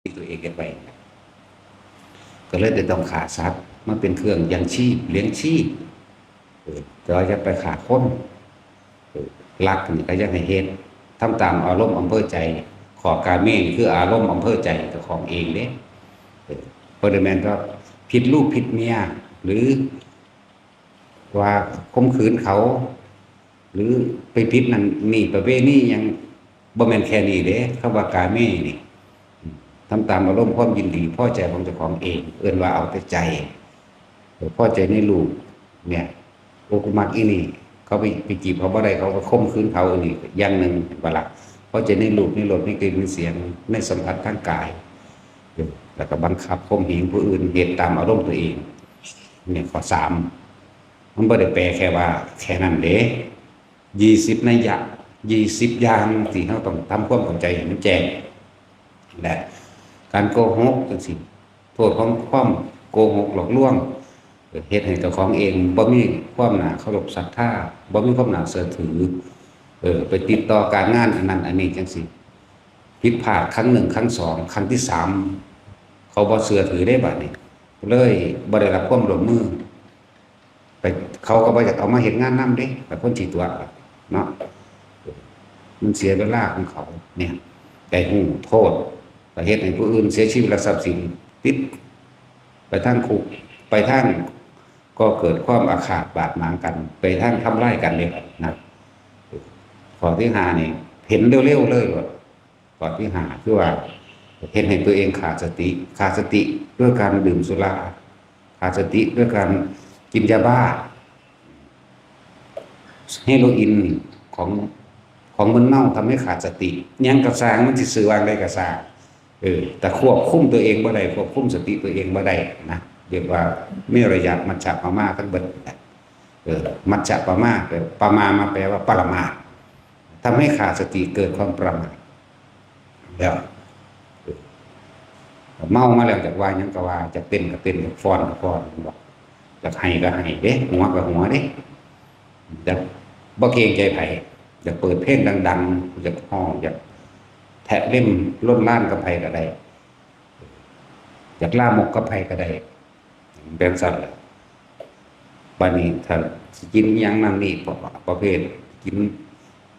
ທີ່ຕົວເອງເຮັດໄວ້ ກໍເລີຍໄດ້ຕ້ອງຂ້າສັດມາເປັນເຄື່ອງຍັງຊີບ ລ້ຽງຊີບ. ເອີ ແຕ່ວ່າຢ່າໄປຂ້າຄົນ. ເອີ ລັກນີ້ກໍຢ່າໃຫ້ເຮັດ ທຳຕາມອາລົມອຳເພີໃຈ. ຂໍ້ກາເມນີ້ຄືອາລົມອຳເພີໃຈເຈົ້າຂອງເອງເດ້. ເອີ ບໍ່ໄດ້ແມ່ນວ່າຜິດລູກຜິດເມຍ ຫຼື ວ່າຂົ່ມຂືນເຂົາ ຫຼື ໄປຜິດນັ້ນນີ້ ປະເວນີຫຍັງ ບໍ່ແມ່ນແຄ່ນີ້ເດ້. ຄຳວ່າກາເມນີ້ ທຳຕາມອາລົມຄວາມຍິນດີພໍໃຈຂອງເຈົ້າຂອງເອງ ເອີ້ນວ່າເອົາແຕ່ໃຈ. ເອີ ພໍໃຈໃນຮູບເນຍ ໂອ້ ກູມັກອີນີ້ ເຂົາໄປ ໄປຈີບເຂົາບໍ່ໄດ້ ເຂົາກໍຂົ່ມຂືນເຂົາ ອັນນີ້ຢ່າງໜຶ່ງ ເຫັນບໍ່ລະ? ພໍໃຈໃນຮູບ ໃນລົດ ໃນກິ່ນ ໃນສຽງ ໃນສຳຜັດທາງກາຍ ເອີ ແລ້ວກໍບັງຄັບຂົ່ມເຫງຜູ້ອື່ນ ເຮັດຕາມອາລົມຕົວເອງ. ນີ້ຂໍ້ສາມ ມັນບໍ່ໄດ້ແປແຄ່ວ່າແຄ່ນັ້ນເດ້ ຊາວ ຊາວ ນັຍຍະ ຊາວ ຢ່າງທີ່ເຮົາຕ້ອງທຳຄວາມເຂົ້າໃຈໃຫ້ມັນແຈ້ງ. ແລະ ການໂກຫົກຈັ່ງຊີ້ ໂທດຂອງຄວາມໂກຫົກຫຼອກລວງ ເຮັດໃຫ້ເຈົ້າຂອງເອງບໍ່ມີຄວາມໜ້າເຄົາລົບສັດທາ ບໍ່ມີຄວາມໜ້າເຊື່ອຖື ເອີ ໄປຕິດຕໍ່ການງານອັນນັ້ນອັນນີ້ຈັ່ງຊີ້ ຜິດພາດຄັ້ງໜຶ່ງ ຄັ້ງສອງ ຄັ້ງທີສາມ ເຂົາບໍ່ເຊື່ອຖືເດ້ບາດນີ້ ເລີຍບໍ່ໄດ້ຮັບຄວາມຮ່ວມມື. ໄປ ເຂົາກໍບໍ່ຢາກເອົາມາເຮັດງານນຳເດ້ ໄປຄົນຂີ້ຕົວະເນາະ ມັນເສຍເວລາຂອງເຂົາເນຍ. ໄດ້ຮູ້ໂທດ ໄປເຮັດໃຫ້ຜູ້ອື່ນເສຍຊີວິດ ແລະ ຊັບສິນ ຕິດໄປທາງຄຸກ ໄປທາງກໍເກີດຄວາມອາຄາດບາດໝາງກັນ ໄປທາງທຳລາຍກັນເດ້ນະ. ຂໍ້ທີຫ້ານີ້ ເຫັນເລັວໆເລີຍໂລດ. ຂໍ້ທີຫ້າ ຄືວ່າເຮັດໃຫ້ຕົວເອງຂາດສະຕິ ຂາດສະຕິດ້ວຍການດື່ມສຸລາ ຂາດສະຕິດ້ວຍການກິນຢາບ້າ ເຮໂຣອິນ ຂອງ ຂອງມຶນເມົາ ທຳໃຫ້ຂາດສະຕິ. ຫຍັງກໍຊ່າງ ມັນຊິຊື່ວ່າໃດກໍຊ່າງ ເອີ ແຕ່ຄວບຄຸມຕົວເອງບໍ່ໄດ້ ຄວບຄຸມສະຕິຕົວເອງບໍ່ໄດ້ນະ ຮຽກວ່າເມຣະຍະ ມັດຈະປະມາທັງເບິດ. ເອີ ມັດຈະປະມາ ແປ ປະມາມາແປວ່າປະມາດ ທຳໃຫ້ຂາດສະຕິເກີດຄວາມປະມາດ ແລ້ວ ເອີ ເມົາມາແລ້ວຢາກວ່າຫຍັງກໍວ່າ ຢາກເຕັ້ນກໍເຕັ້ນ ຢາກຟ້ອນກໍຟ້ອນ ແມ່ນບໍ່? ຢາກໄຫ້ກໍໄຫ້ເດ້ ຫົວກໍຫົວເດ້ ຢາກບໍ່ເກງໃຈໃຜ ຢາກເປີດເພງດັງໆ ຢາກຮ້ອງ ຢາກແທະເລັມລົນລານກັບໃຜກໍໄດ້ ຢາກລາມົກກັບໃຜກໍໄດ້ ແມ່ນຊັ້ນແຫຼະ. ບາດນີ້ຖ້າຊິກິນອີ່ຫຍັງນັ້ນນີ້ ປະ ປະເພດກິນ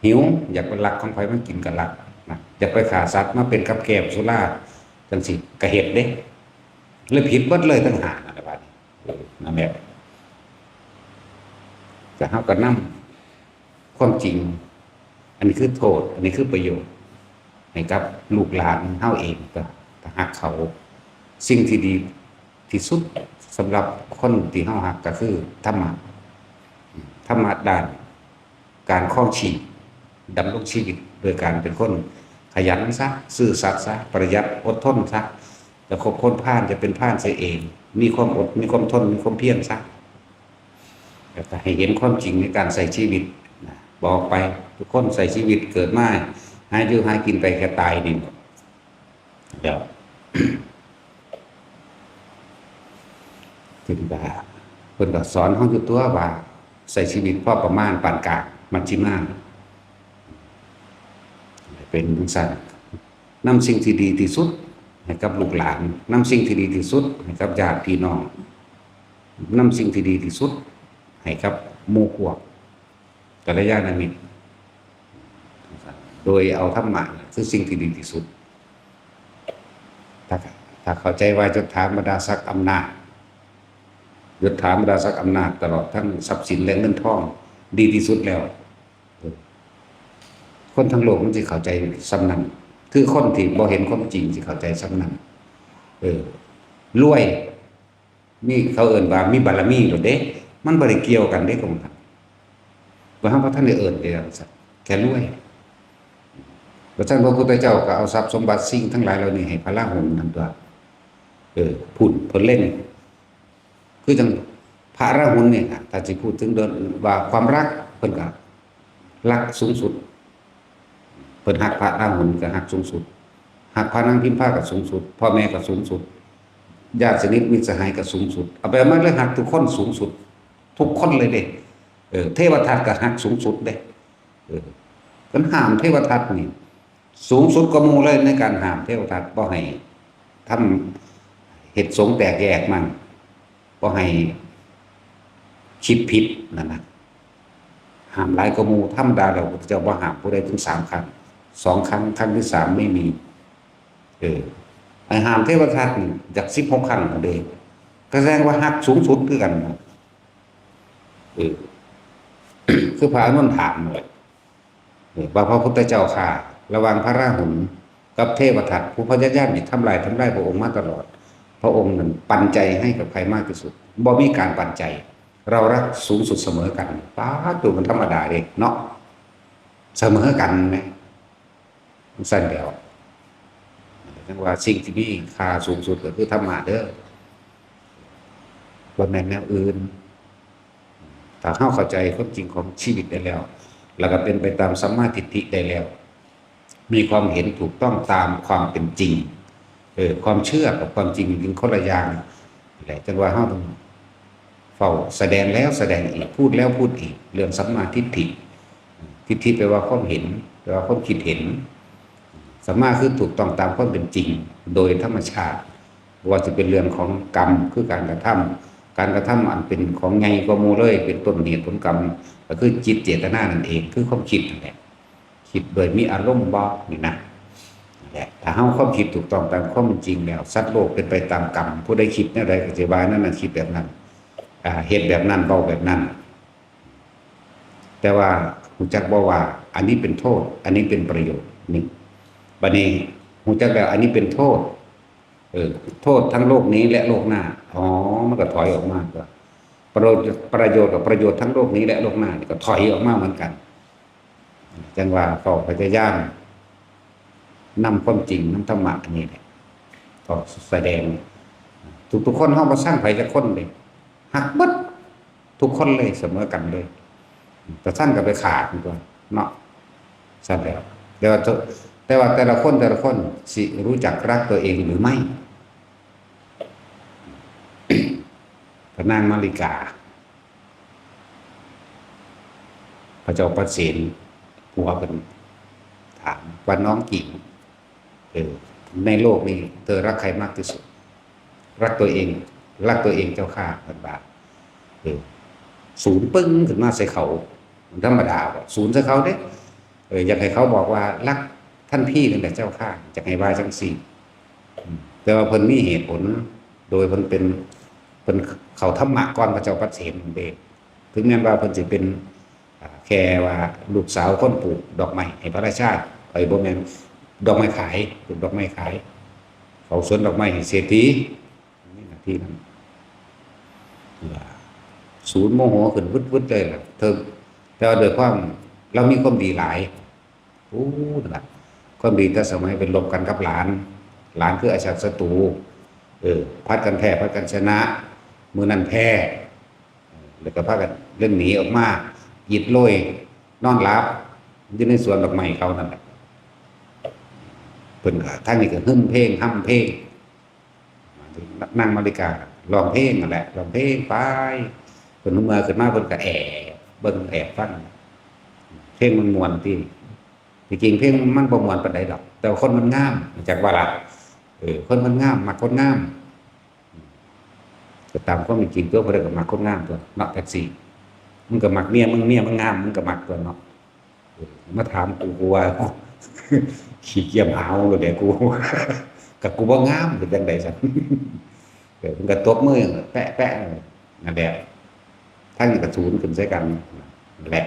ຫິວ ຢາກໄປລັກຂອງໃຜມາກິນກໍລັກນະ ຢາກໄປຂ້າສັດມາເປັນກັບແກ້ມສຸລາຈັ່ງຊີ້ກໍເຮັດເດ້ ເລີຍຜິດເບິດເລີຍທັງຫ້ານັ້ນແຫຼະບາດນີ້. ເອີ ນັ້ນແຫຼະ ກໍເຮົາກໍນຳ ຄວາມຈິງ ອັນນີ້ຄືໂທດ ອັນນີ້ຄືປະໂຫຍດໃຫ້ກັບລູກຫຼານເຮົາເອງ ກໍ ກໍຮັກເຂົາ. ສິ່ງທີ່ດີທີ່ສຸດສຳລັບຄົນທີ່ເຮົາຮັກກໍຄືທຳມະ ທຳມະດ້ານການຄອງຊີບ ດຳລົງຊີວິດໂດຍການເປັນຄົນຂະຫຍັນຊະ ຊື່ສັດຊະ ປະຢັດ ອົດທົນຊະ. ຈະຄົບຄົນພານ ຈະເປັນພານເສຍເອງ ມີຄວາມອົດ ມີຄວາມທົນ ມີຄວາມພຽນຊະ ແລ້ວກໍໃຫ້ເຫັນຄວາມຈິງໃນການໃຊ້ຊີວິດນະ. ບອກໄປ ທຸກຄົນໃຊ້ຊີວິດເກີດມາ ຫາຢູ່ຫາກິນໄປແຄ່ຕາຍນີ້ແຫຼະ. ເພິ່ນກໍ ເພິ່ນກໍສອນເຮົາຢູ່ຕົວະວ່າ ໃຊ້ຊີວິດພໍປະມານປານກາງ ມັດຊິມາ ເປັນຈັ່ງຊັ້ນ. ນຳສິ່ງທີ່ດີທີ່ສຸດໃຫ້ກັບລູກຫຼານ, ນຳສິ່ງທີ່ດີທີ່ສຸດໃຫ້ກັບຍາດພີ່ນ້ອງ, ນຳສິ່ງທີ່ດີທີ່ສຸດໃຫ້ກັບໝູ່ພວກ ກັນລະຍານະມິດ, ໂດຍເອົາທຳມະຄືສິ່ງທີ່ດີທີ່ສຸດ. ຖ້າ ຖ້າເຂົ້າໃຈວ່າຍົດຖາບັນດາສັກອຳນາດ, ຍົດຖາບັນດາສັກອຳນາດ ຕະຫຼອດທັງຊັບສິນ ແລະ ເງິນທອງ ດີທີ່ສຸດແລ້ວ, ເອີ ຄົນທັງໂລກມັນຊິເຂົ້າໃຈສ່ຳນັ້ນ, ຄືຄົນທີ່ບໍ່ເຫັນຄວາມຈິງຊິເຂົ້າໃຈສ່ຳນັ້ນ. ເອີ ລວຍ ມີ ເຂົາເອີ້ນວ່າມີບາລະມີໂລດເດ້, ມັນບໍ່ໄດ້ກ່ຽວກັນເດ້ ຂອງທ່ານ. ວ່າເຮົາບໍ່ທັນໄດ້ເອີ້ນເດ້ ວ່າຊັ້ນ, ແຄ່ລວຍ. ວ່າຊັ້ນ ພະພຸດທະເຈົ້າກໍເອົາຊັບສົມບັດສິ່ງທັງຫຼາຍເຫຼົ່ານີ້ໃຫ້ພະລາຫຸນນັ້ນຕົວະ. ເອີ ພຸ້ນ ເພິ່ນເລັງ ຄືຈັ່ງພະອະລາຫຸນນີ້ນະ ຖ້າຊິພູດເຖິງເລື່ອງວ່າຄວາມຮັກ ເພິ່ນກໍຮັກສູງສຸດ, ເພິ່ນຮັກພະອະລາຫຸນກໍຮັກສູງສຸດ, ຮັກພະນາງພິມພາກໍສູງສຸດ, ພໍ່ແມ່ກໍສູງສຸດ, ຍາດສະໜິດມິດສະຫາຍກໍສູງສຸດ, ເອົາໄປເອົາມາເລີຍຮັກທຸກຄົນສູງສຸດ ທຸກຄົນເລີຍເດ້. ເອີ ເທວະທັດກໍຮັກສູງສຸດເດ້. ເອີ ເພິ່ນຫ້າມເທວະທັດນີ້ ສູງສຸດກວ່າໝູ່ເລີຍ ໃນການຫ້າມເທວະທັດບໍ່ໃຫ້ ທຳ ເຮັດສົງແຕກແຍກມັນ ບໍ່ໃຫ້ຄິດຜິດນັ້ນນະ. ຫ້າມຫຼາຍກວ່າໝູ່. ທຳມະດາແລ້ວ ພະພຸດທະເຈົ້າບໍ່ຫ້າມຜູ້ໃດເຖິງສາມຄັ້ງ, ສອງຄັ້ງ, ຄັ້ງທີສາມໄມ່ມີ. ເອີ ໃຫ້ຫ້າມເທວະທັດນີ້ຈັກສິບຫົກຄັ້ງເດ້, ກະແສດງວ່າຮັກສູງສຸດຄືກັນ. ເອີ ຄືພະອານົນຖາມເລີຍ ເອີ ວ່າ ພະພຸດທະເຈົ້າຂ້າ, ລະຫວ່າງພະລາຫຸນກັບເທວະທັດ ຜູ້ພະຍາຍາມຊິທຳລາຍ ທຳລາຍພະອົງມາຕະຫຼອດ, ພະອົງນັ້ນປັນໃຈໃຫ້ກັບໃຜມາກທີ່ສຸດ? ບໍ່ມີການປັນໃຈ, ເຮົາຮັກສູງສຸດສະເໝີກັນ. ປາດໂທ້ ມັນທຳມະດາເດ້ເນາະ, ສະເໝີກັນແມ. ຈັ່ງຊັ້ນແລ້ວ ຈັ່ງວ່າສິ່ງທີ່ມີຄ່າສູງສຸດກໍຄືທຳມະເດີ້, ບໍ່ແມ່ນແນວອື່ນ. ຖ້າເຮົາເຂົ້າໃຈຄວາມຈິງຂອງຊີວິດໄດ້ແລ້ວ ແລ້ວກໍເປັນໄປຕາມສຳມາທິດຖິໄດ້ແລ້ວ, ມີຄວາມເຫັນຖືກຕ້ອງຕາມຄວາມເປັນຈິງ, ເອີ ຄວາມເຊື່ອກັບຄວາມຈິງມັນຄົນລະຢ່າງ. ແຫຼະ ຈັ່ງວ່າເຮົາຕ້ອງເຝົ້າສະແດງແລ້ວສະແດງອີກ, ພູດແລ້ວພູດອີກ ເລື່ອງສຳມາທິດຖິ. ທິດຖິແປວ່າຄວາມເຫັນ, ແປວ່າຄວາມຄິດເຫັນ. ສຳມາຄືຖືກຕ້ອງຕາມຄວາມເປັນຈິງໂດຍທຳມະຊາດ, ບໍ່ວ່າຈະເປັນເລື່ອງຂອງກຳ ຄືການກະທຳ, ການກະທຳອັນເປັນຂອງໃຫຍ່ກວ່າໝູ່ເລີຍ, ເປັນຕົ້ນເຫດຜົນກຳ ກໍຄືຈິດເຈດຕະນານັ້ນເອງ, ຄືຄວາມຄິດນັ້ນແຫຼະ. ຄິດໂດຍມີອາລົມບໍ່ ນີ້ນະ. ແລະ ຖ້າເຮົາຄວາມຄິດຖືກຕ້ອງຕາມຄວາມເປັນຈິງແລ້ວ, ສັດໂລກເປັນໄປຕາມກຳ, ຜູ້ໃດຄິດແນວໃດກໍຊິວ່າແນວນັ້ນ, ຄິດແບບນັ້ນ, ອາ ເຮັດແບບນັ້ນ, ເວົ້າແບບນັ້ນ. ແຕ່ວ່າຮູ້ຈັກບໍ່ວ່າອັນນີ້ເປັນໂທດ, ອັນນີ້ເປັນປະໂຫຍດ? ນີ້ ບັດນີ້ຮູ້ຈັກແລ້ວ ອັນນີ້ເປັນໂທດ, ເອີ ໂທດທັງໂລກນີ້ ແລະ ໂລກໜ້າ. ອໍ ມັນກໍຖອຍອອກມາຕົວະ. ປະໂຫຍດ, ປະໂຫຍດກັບປະໂຫຍດທັງໂລກນີ້ ແລະ ໂລກໜ້ານີ້ ກໍຖອຍອອກມາເໝືອນກັນ. ຈັ່ງວ່າເຮົາພະຍາຍາມນຳຄວາມຈິງ, ນຳທຳມະອັນນີ້ແຫຼະ ກໍສະແດງ. ທຸກໆຄົນ, ເຮົາບໍ່ຊັງໃຜຈັກຄົນເດ້, ຮັກເບິດ ທຸກຄົນເລີຍ, ສະເໝີກັນເລີຍ. ແຕ່ຊັ້ນກໍໄປຂ້າມັນຕົວະເນາະ, ຊັ້ນແລ້ວ. ແຕ່ວ່າ ແຕ່ວ່າແຕ່ລະຄົນ, ແຕ່ລະຄົນຊິຮູ້ຈັກຮັກຕົວເອງຫຼືໄມ່? ພະນາງມາລິກາ ພະເຈົ້າປະເສນ ຜົວເພິ່ນຖາມວ່າ ນ້ອງຍິງ ເອີ ໃນໂລກນີ້ເທີຮັກໃຜມາກທີ່ສຸດ? ຮັກຕົວເອງ, ຮັກຕົວເອງເຈົ້າຂ້າ ເພິ່ນວ່າ. ເອີ ສູນປຶ້ງຂຶ້ນມາໃສ່ເຂົາ, ມັນທຳມະດາບໍ່? ສູນໃສ່ເຂົາເດ້. ເອີ ຢາກໃຫ້ເຂົາບອກວ່າ ລັກທ່ານພີ່ນັ້ນແຫຼະເຈົ້າຂ້າ, ຢາກໃຫ້ວ່າຈັ່ງຊີ້. ອືມ ແຕ່ວ່າເພິ່ນມີເຫດຜົນ ໂດຍເພິ່ນເປັນ ເພິ່ນເຂົ້າທຳມະກ່ອນພະເຈົ້າປະເສນເດ້. ເຖິງແມ່ນວ່າເພິ່ນຊິເປັນ ອ່າ ແຄ່ວ່າລູກສາວຄົນປູກດອກໄມ້ໃຫ້ພະລາຊາ, ເອີຍ ບໍ່ແມ່ນ ດອກໄມ້ຂາຍ, ປູກດອກໄມ້ຂາຍ, ເຂົ້າສວນດອກໄມ້ໃຫ້ເສດຖີ. ມີໜ້າທີ່ນັ້ນ ສູນໂມໂຫຂຶ້ນວຶດໆເລີຍລະ. ເຖິງ ແຕ່ວ່າດ້ວຍຄວາມລາວມີຄວາມດີຫຼາຍ, ໂອ້ ນັ້ນລະ ຄວາມດີແຕ່ສະໄໝໄປລົບກັນກັບຫຼານ, ຫຼານຄືອາຊາດສັດຕູ, ເອີ ຜັດກັນແພ້ ຜັດກັນຊະນະ, ມື້ນັ້ນແພ້ ແລ້ວກໍພາກັນເລ່ນໜີອອກມາ, ອິດໂລຍ ນອນຫຼັບຢູ່ໃນສວນດອກໄມ້ເຂົານັ້ນແຫຼະ. ເພິ່ນກໍ ທາງນີ້ກໍຮຶມເພງ ຮຳເພງ, ນາງມາລິກາຮ້ອງເພງນັ້ນແຫຼະ, ຮ້ອງເພງໄປ. ເພິ່ນເມື່ອຍຂຶ້ນມາ ເພິ່ນກໍແອບເບິ່ງ ແອບຟັງ, ເພງມັນມ່ວນຕິ. ທີ່ຈິງເພງມັນບໍ່ມ່ວນປານໃດດອກ, ແຕ່ວ່າຄົນມັນງາມ, ຮູ້ຈັກບໍ່ລະ? ເອີ ຄົນມັນງາມ, ມັກຄົນງາມ. ກໍຕາມຄວາມເປັນຈິງຕົວະ, ຜູ້ໃດກໍມັກຄົນງາມຕົວະເນາະ ແທັກຊີ. ມຶງກໍມັກເມຍມຶງ, ເມຍມຶງງາມ, ມຶງກໍມັກຕົວະເນາະ. ເອີ ມາຖາມກູ, ກູວ່າຂີ້ກຽມຫາວໂລດແຫຼະກູ, ກໍກູບໍ່ງາມ ເຮັດຈັ່ງໃດຊັ້ນ? ເອີ ເພິ່ນກໍຕົບມືແປະໆ ນັ້ນແຫຼະ, ທັງນີ້ກໍສູນຂຶ້ນໃສ່ກັນ ນັ້ນແຫຼະ.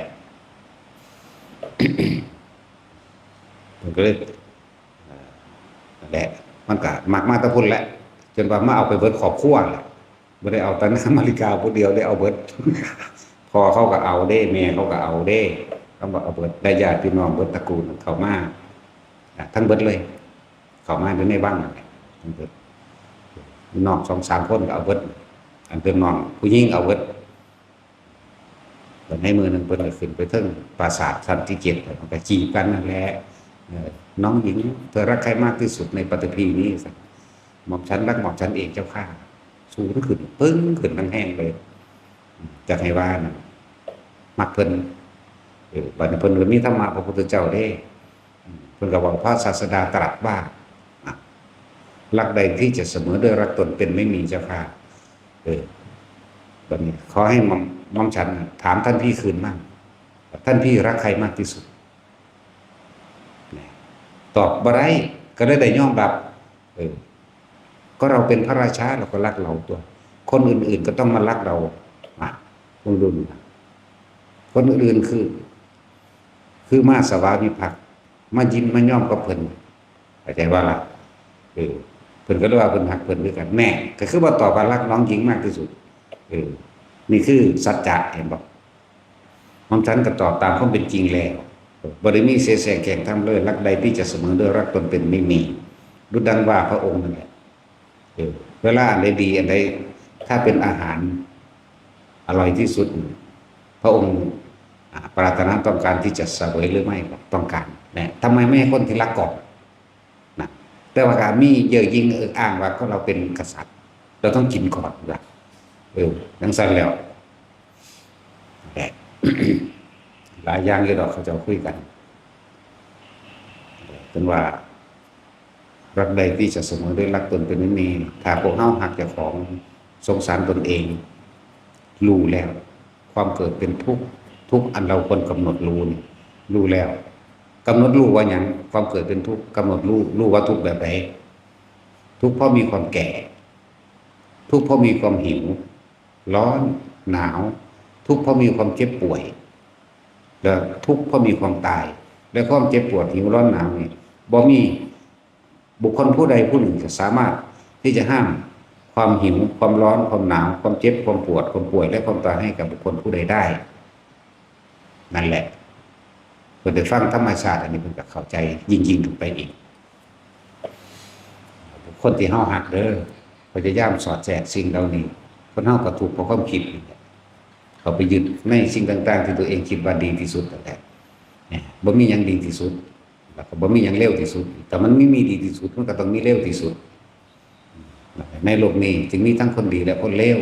ເພິ່ນກໍເລີຍ ເອີ ນັ້ນແຫຼະ ມັນກໍມັກມາແຕ່ພຸ້ນແຫຼະ, ຈົນວ່າມາເອົາໄປເບິດຄອບຄົວແຫຼະ. ບໍ່ໄດ້ເອົາແຕ່ນາງມາລິກາຜູ້ດຽວເດ້, ເອົາເບິດ. ພໍ່ເຂົາກໍເອົາເດ້, ແມ່ເຂົາກໍເອົາເດ້, ເຂົາກໍເອົາເບິດ, ໄດ້ຍາດພີ່ນ້ອງເບິດຕະກູນເຂົ້າມາ ອາ ທັງເບິດເລີຍ, ເຂົ້າມາຢູ່ໃນວັງນັ້ນແຫຼະ ທັງເບິດ. ນ້ອງສອງສາມຄົນກໍເອົາເບິດ, ອັນເປັນນ້ອງຜູ້ຍິງເອົາເບິດ. ແລ້ວໃນມື້ໜຶ່ງເພິ່ນກໍຂຶ້ນໄປເທິງປາສາດຊັ້ນທີເຈັດ ແລ້ວມັນກໍຈີບກັນນັ້ນແຫຼະ, ເອີ ນ້ອງຍິງ ເທີຮັກໃຜມາກທີ່ສຸດໃນປະຖະພີນີ້? ວ່າຊັ້ນ. ໝ່ອມສັນຮັກໝ່ອມສັນເອງເຈົ້າຂ້າ. ສູນຂຶ້ນ ປຶ້ງຂຶ້ນແຮງໆເລີຍ, ຢາກໃຫ້ວ່ານັ້ນ ມັກເພິ່ນ. ເອີ ບັດນີ້ເພິ່ນກໍມີທຳມະພະພຸດທະເຈົ້າເດ້, ເພິ່ນກໍເວົ້າ ພະສາສະດາຕະລັດວ່າ ອະ รักใดที่จะเสมอด้วยรักตนเป็นไม่มีเจ้าข้า เออ บัดนี้ขอให้หม่อม หม่อมฉันถามท่านพี่คืนบ้าง ท่านพี่รักใครมากที่สุด ตอบบ่ได้ ก็เลยได้ยอมรับ เออ ก็เราเป็นพระราชา เราก็รักเราตั๊ว คนอื่นๆ ก็ต้องมารักเรา อ่ะ เบิ่งดูนะ คนอื่นๆ คือ คือมาสวามิภักดิ์ มายินมายอมกับเพิ่น เข้าใจบ่ล่ะ เออ เพิ่นก็เลยว่าเพิ่นฮักเพิ่นคือกัน แน่ ก็คือบ่ตอบว่ารักน้องหญิงมากที่สุด เออ นี่คือสัจจะ เห็นบ่ หม่อมฉันก็ตอบตามความเป็นจริงแล้ว บ่ได้มีเสแสร้งแกล้งทำเลย รักใดที่จะเสมอด้วยรักตนเป็นไม่มี ดุจดังว่าพระองค์นั่นแหละ เออ เวลาอันใดดี อันใด ถ้าเป็นอาหารอร่อยที่สุด พระองค์ อ่า ปรารถนาต้องการที่จะเสวยหรือไม่ ก็ต้องการ นะ ทำไมไม่ให้คนที่รักก่อน นะ แต่ว่าก็มีเย่อหยิ่งเอิกอ้างว่า ก็เราเป็นกษัตริย์ เราต้องกินก่อน ว่า เออ จั่งซั้นแล้ว แหละ หลายอย่างอยู่ดอก เขาเจ้าคุยกัน เพิ่นว่า รักใดที่จะเสมอด้วยรักตนเป็นไม่มี ถ้าพวกเฮาฮักเจ้าของ สงสารตนเอง รู้แล้ว ความเกิดเป็นทุกข์ ทุกข์อันเราควรกำหนดรู้นี่ รู้แล้ว กำหนดรู้ว่าหยัง ความเกิดเป็นทุกข์ กำหนดรู้ รู้ว่าทุกข์แบบใด ทุกข์เพราะมีความแก่ ทุกข์เพราะมีความหิว ร้อน หนาว ทุกข์เพราะมีความเจ็บป่วย และทุกข์เพราะมีความตาย และความเจ็บปวด หิว ร้อน หนาวนี่ บ่มีบุคคลผู้ใดผู้หนึ่งจะสามารถที่จะห้ามความหิว ความร้อน ความหนาว ความเจ็บ ความปวด ความป่วย และความตายให้กับบุคคลผู้ใดได้ นั่นแหละ เพิ่นได้ฟังธรรมชาติอันนี้ เพิ่นก็เข้าใจยิ่งๆ ขึ้นไปอีก คนที่เฮาฮักเด้อ พยายามสอดแทรกสิ่งเหล่านี้ คนเฮาก็ทุกข์เพราะความคิดนี่แหละ เข้าไปยึดในสิ่งต่างๆ ที่ตัวเองคิดว่าดีที่สุดนั่นแหละ เนี่ย บ่มีหยังดีที่สุด แล้วก็บ่มีหยังเลวที่สุด ถ้ามันมี มีดีที่สุด มันก็ต้องมีเลวที่สุด ในโลกนี้จึงมีทั้งคนดีและคนเลว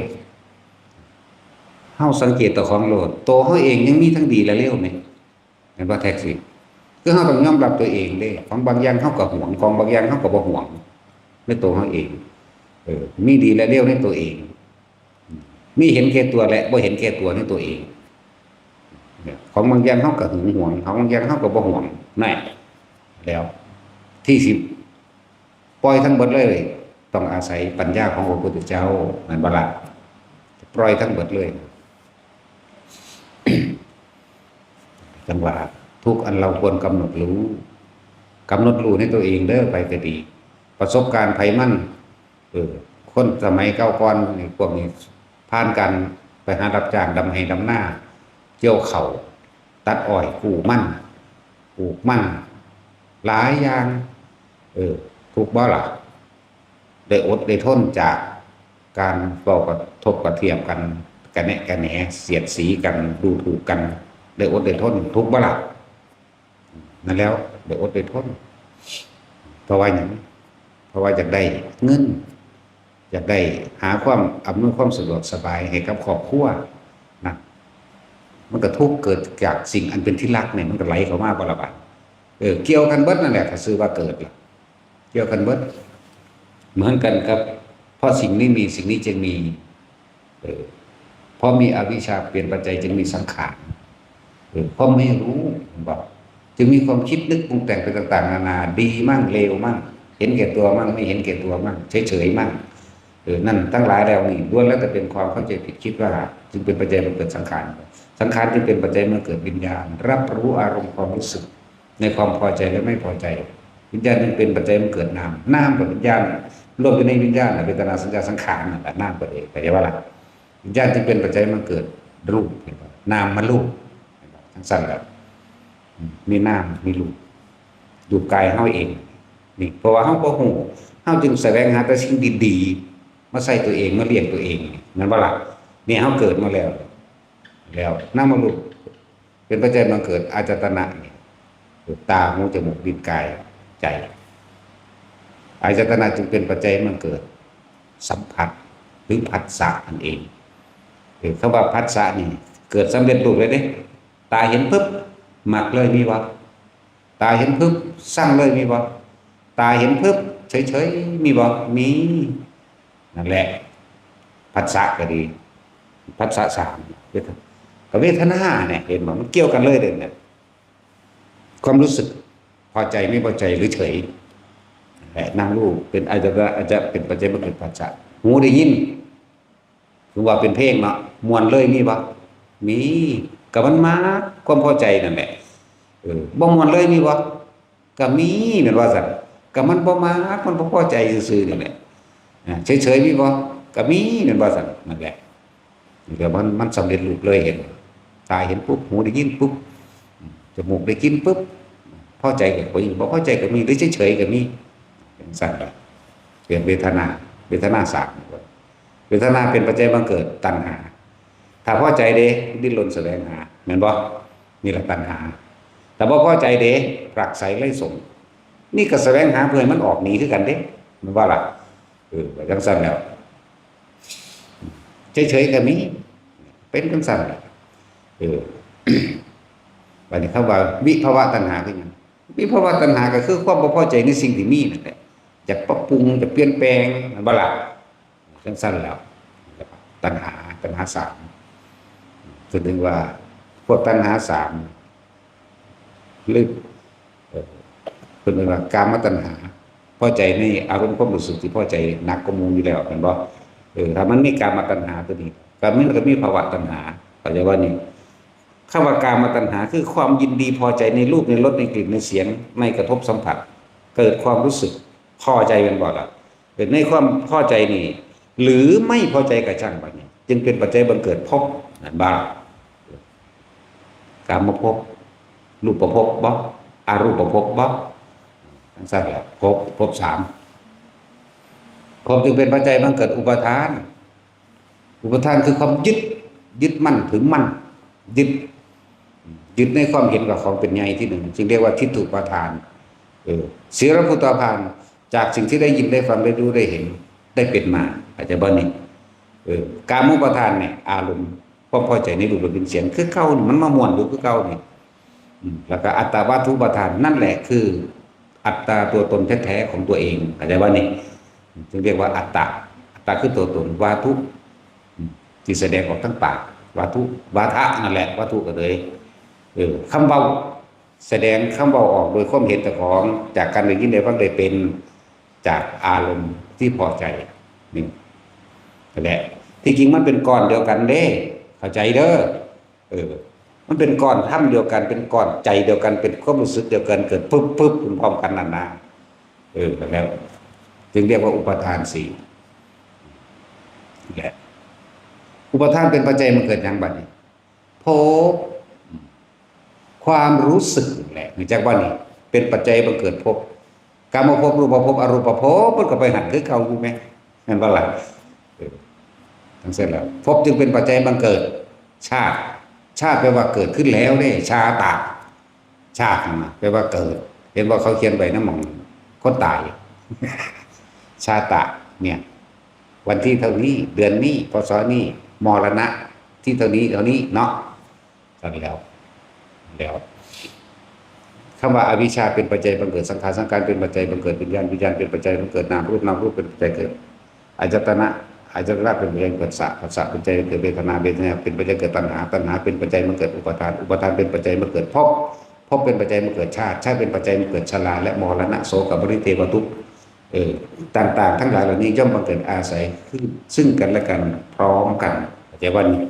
เฮาสังเกตเจ้าของโลด โตเฮาเองยังมีทั้งดีและเลวแหม แม่นบ่ แท็กซี่ คือเฮาต้องยอมรับตัวเองเด้ ของบางอย่างเฮาก็หวง ของบางอย่างเฮาก็บ่หวง ในตัวเฮาเอง เออ มีดีและเลวในตัวเอง มีเห็นแก่ตัวและบ่เห็นแก่ตัวในตัวเอง ของบางอย่างเฮาก็หึงหวง ของบางอย่างเฮาก็บ่หวง นั่น แล้วที่สิปล่อยทั้งเบิดเลย ต้องอาศัยปัญญาของพระพุทธเจ้า แม่นบ่ล่ะ ปล่อยทั้งเบิดเลย จั่งว่าทุกข์อันเราควรกำหนดรู้ กำหนดรู้ในตัวเองเด้อ ไผก็ดี ประสบการณ์ไผมัน เออ คนสมัยเก่าก่อนนี่ พวกนี้ผ่านการไปหารับจ้างดำไฮ่ดำนา เกี่ยวข้าว ตัดอ้อย กู้มัน ปลูกมัน หลายอย่าง เออ ทุกข์บ่ล่ะ ได้อดได้ทนจากการเว้ากระทบกระเทียบกัน กะแนะกะแหน เสียดสีกัน ดูถูกกัน ได้อดได้ทน ทุกข์บ่ล่ะ นั่นแล้ว ได้อดได้ทน เพราะว่าหยัง เพราะว่าอยากได้เงิน อยากได้หาความอำนวยความสะดวกสบายให้กับครอบครัวนะ มันก็ทุกข์เกิดจากสิ่งอันเป็นที่รักนี่ มันก็ไหลเข้ามาบ่ล่ะบาด เออ เกี่ยวกันเบิดนั่นแหละ ก็ชื่อว่าเกิดล่ะ เกี่ยวกันเบิด เหมือนกันกับ เพราะสิ่งนี้มี สิ่งนี้จึงมี เออ เพราะมีอวิชชาเป็นปัจจัยจึงมีสังขาร เออ เพราะไม่รู้ เห็นบ่ จึงมีความคิดนึกปรุงแต่งไปต่างๆ นานา ดีมั่ง เลวมั่ง เห็นแก่ตัวมั่ง ไม่เห็นแก่ตัวมั่ง เฉยๆ มั่ง เออ นั่นทั้งหลายเหล่านี้ล้วนแล้วแต่เป็นความเข้าใจผิด คิดว่าจึงเป็นปัจจัยมาเกิดสังขาร สังขารจึงเป็นปัจจัยมาเกิดวิญญาณ รับรู้อารมณ์ความรู้สึก ในความพอใจและไม่พอใจ วิญญาณจึงเป็นปัจจัยมาเกิดนาม นามกับวิญญาณรวมอยู่ในวิญญาณน่ะ เวทนา สัญญา สังขารนั่นแหละ นามก็ดี เข้าใจบ่ล่ะ วิญญาณจึงเป็นปัจจัยมาเกิดรูป เห็นบ่ นามมารูป เห็นบ่ จั่งซั่นแหละ อืม มีนาม มีรูป รูปกายเฮาเอง นี่ เพราะว่าเฮาบ่ฮู้ เฮาจึงแสวงหาแต่สิ่งดีๆ มาใส่ตัวเอง มาเลี้ยงตัวเอง แม่นบ่ล่ะ นี่เฮาเกิดมาแล้ว แล้วนามรูป เป็นปัจจัยบังเกิดอายตนะนี่ คือตา หู จมูก ลิ้น กาย ใจ อายตนะจึงเป็นปัจจัยบังเกิดสัมผัส หรือผัสสะนั่นเอง คือคำว่าผัสสะนี่ เกิดสำเร็จรูปเลยเด้ ตาเห็นปึ๊บ มักเลย มีบ่ ตาเห็นปึ๊บ ซังเลย มีบ่ ตาเห็นปึ๊บ ເສີຍໆ ມີບໍ່? ມີ. ນັ້ນແຫຼະ ພັດສະກໍດີ ພັດສະສາມ ເວທະ ກໍເວທະນາແຫຼະ ເຫັນບໍ່? ມັນກ່ຽວກັນເລີຍເດ້ເນຍ ຄວາມຮູ້ສຶກພໍໃຈ ໄມ່ພໍໃຈ ຫຼື ເສີຍ ແລະ ນາມຮູບເປັນ ອາຈະ ອາຈະເປັນປັດໄຈບັງເກີດພັດສະ. ຫູໄດ້ຍິນ ສົມມຸດວ່າເປັນເພງເນາະ ມ່ວນເລີຍ ມີບໍ່? ມີ. ກໍມັນມັກຄວາມພໍໃຈນັ້ນແຫຼະ. ເອີ ບໍ່ມ່ວນເລີຍ ມີບໍ່? ກໍມີແມ່ນວ່າຊັ້ນ. ກໍມັນບໍ່ມັກ ມັນບໍ່ພໍໃຈຊື່ໆນີ້ແຫຼະ. ອາ ເສີຍໆ ມີບໍ່? ກໍມີແມ່ນວ່າຊັ້ນ. ນັ້ນແຫຼະ ນີ້ກໍມັນ ມັນສຳເລັດຮູບເລີຍ ເຫັນ ຕາເຫັນປຸບ ຫູໄດ້ຍິນປຸບ ຈະມູກໄດ້ກິ່ນປຸບ ພໍໃຈກໍມີ ບໍ່ພໍໃຈກໍມີ ຫຼື ເສີຍໆ ກໍມີ ຈັ່ງຊັ້ນແຫຼະ. ເປັນເວທະນາ ເວທະນາສາມ ເວທະນາເປັນປັດໄຈບັງເກີດຕັນຫາ. ຖ້າພໍໃຈເດ້ ດີ້ນລົນສະແຫວງຫາ ແມ່ນບໍ່? ນີ້ລະຕັນຫາ. ຖ້າບໍ່ພໍໃຈເດ້ ພລັກໄສໄຫຼສົງ ນີ້ກໍສະແຫວງຫາເພື່ອໃຫ້ມັນອອກໜີຄືກັນເດ້ ແມ່ນບໍ່ລະ? ເອີ ວ່າຈັ່ງຊັ້ນແລ້ວ ເສີຍໆ ກໍມີ ເປັນຈັ່ງຊັ້ນແຫຼະ. ເອີ ບາດນີ້ຄຳວ່າວິພາວະຕັນຫາຄືຫຍັງ? ວິພາວະຕັນຫາກໍຄືຄວາມບໍ່ພໍໃຈໃນສິ່ງທີ່ມີນັ້ນແຫຼະ ຢາກປັບປຸງ ຢາກປ່ຽນແປງ ແມ່ນບໍ່ລະ? ຈັ່ງຊັ້ນແລ້ວ ຕັນຫາ ຕັນຫາສາມ ເພິ່ນເອີ້ນວ່າພວກຕັນຫາສາມ ຫຼື ເອີ ເພິ່ນເອີ້ນວ່າກາມະຕັນຫາ ພໍໃຈໃນອາລົມຄວາມຮູ້ສຶກທີ່ພໍໃຈໜັກກວ່າໝູ່ຢູ່ແລ້ວ ແມ່ນບໍ່? ເອີ ຖ້າມັນມີກາມະຕັນຫາຕົວນີ້ ກໍມັນກໍມີພາວະຕັນຫາ ເຂົ້າໃຈບໍ່ນີ້? ຄຳວ່າກາມະຕັນຫາ ຄືຄວາມຍິນດີພໍໃຈໃນຮູບ ໃນລົດ ໃນກິ່ນ ໃນສຽງ ໃນກະທົບສຳຜັດ ເກີດຄວາມຮູ້ສຶກພໍໃຈ ແມ່ນບໍ່ລະ? ເກີດໃນຄວາມພໍໃຈນີ້ ຫຼື ໄມ່ພໍໃຈກໍຊ່າງ ບາດນີ້ຈຶ່ງເປັນປັດໄຈບັງເກີດພົບ ແມ່ນບໍ່? ກາມະພົບ ຮູບປະພົບບໍ່? ອະຮູບປະພົບບໍ່? ຈັ່ງຊັ້ນແຫຼະ ພົບ ພົບສາມ ພົບຈຶ່ງເປັນປັດໄຈບັງເກີດອຸປາທານ. ອຸປາທານຄືຄວາມຍຶດ ຍຶດໝັ້ນຖືໝັ້ນ ຍຶດ ຍຶດໃນຄວາມເຫັນວ່າຂອງເປັນໃຫຍ່ທີໜຶ່ງ ຈຶ່ງຮຽກວ່າທິດຖຸປາທານ. ເອີ ສີລະພູຕາພານ ຈາກສິ່ງທີ່ໄດ້ຍິນ ໄດ້ຟັງ ໄດ້ຮູ້ ໄດ້ເຫັນ ໄດ້ເປັນມາ ເຂົ້າໃຈບໍ່ນີ້? ເອີ ກາມຸປາທານນີ້ ອາລົມຄວາມພໍໃຈໃນຮູບ ລົດ ກິ່ນ ສຽງ ຄືເກົ່ານີ້ ມັນມາມ່ວນຢູ່ຄືເກົ່ານີ້. ອືມ ແລ້ວກໍອັດຕະວັດຖຸປາທານ ນັ້ນແຫຼະຄືອັດຕາຕົວຕົນແທ້ໆຂອງຕົວເອງ ເຂົ້າໃຈບໍ່ນີ້? ຈຶ່ງຮຽກວ່າອັດຕະ ອັດຕະຄືຕົວຕົນ ວັດຖຸ ອືມ ທີ່ສະແດງອອກທາງປາກ ວັດຖຸ ວາທະ ນັ້ນແຫຼະ ວັດຖຸກໍເລີຍ ເອີ ຄຳເວົ້າ ສະແດງຄຳເວົ້າອອກໂດຍຄວາມເຫັນເຈົ້າຂອງ ຈາກການໄດ້ຍິນໄດ້ຟັງໄດ້ເປັນ ຈາກອາລົມທີ່ພໍໃຈ ນີ້ແຫຼະ ທີ່ຈິງມັນເປັນກ້ອນດຽວກັນເດ້ ເຂົ້າໃຈເດີ. ເອີ ມັນເປັນກ້ອນທຳດຽວກັນ ເປັນກ້ອນໃຈດຽວກັນ ເປັນຄວາມຮູ້ສຶກດຽວກັນ ເກີດປຶບໆ ພ້ອມກັນນັ້ນນະ. ເອີ ແລ້ວຈຶ່ງຮຽກວ່າອຸປາທານສີ່ ແລະ ອຸປາທານເປັນປັດໄຈມັນເກີດຫຍັງບາດນີ້? ພົບ ຄວາມຮູ້ສຶກແຫຼະ ຮູ້ຈັກບໍ່ນີ້? ເປັນປັດໄຈບັງເກີດພົບ ກາມະພົບ ຮູບປະພົບ ອະຮູບປະພົບ ມັນກໍໄປຫັ້ນຄືເກົ່າຢູ່ແມ ແມ່ນບໍ່ລະ? ເອີ ຈັ່ງຊັ້ນແລ້ວ ພົບຈຶ່ງເປັນປັດໄຈບັງເກີດຊາດ ຊາດແປວ່າເກີດຂຶ້ນແລ້ວເດ້ ຊາຕະ ຊາດຫັ້ນນະ ແປວ່າເກີດ ເຫັນບໍ່ ເຂົາຂຽນໄວ້ນຳໝ່ອງຄົນຕາຍ ຊາຕະ ເນ່ຍ ວັນທີເທົ່ານີ້ ເດືອນນີ້ ພໍສໍນີ້ ມໍລະນະ ທີ່ເທົ່ານີ້ເທົ່ານີ້ເນາະ. ຊັ້ນແລ້ວ ແລ້ວ ຄຳວ່າອະວິຊຊາເປັນປັດໄຈບັງເກີດສັງຂານ ສັງຂານເປັນປັດໄຈບັງເກີດວິນຍານ ວິນຍານເປັນປັດໄຈບັງເກີດນາມຮູບ ນາມຮູບເປັນປັດໄຈເກີດອາຍະຕະນະ ອາຍະຕະນະເປັນປັດໄຈເກີດສະ ພັດສະເປັນປັດໄຈເກີດເວທະນາ ເວທະນາເປັນປັດໄຈເກີດຕັນຫາ ຕັນຫາເປັນປັດໄຈບັງເກີດອຸປາທານ ອຸປາທານເປັນປັດໄຈບັງເກີດພົບ ພົບເປັນປັດໄຈບັງເກີດຊາດ ຊາດເປັນປັດໄຈບັງເກີດຊະລາ ແລະ ມໍລະນະ ໂສກະ ປະລິເທວະ ທຸກ ເອີ ຕ່າງໆທັງຫຼາຍເຫຼົ່ານີ້ ຍ່ອມບັງເກີດອາໄສ ຄື ຊຶ່ງກັນແລະກັນ ພ້ອມກັນ ເຂົ້າໃຈບໍ່ນີ້?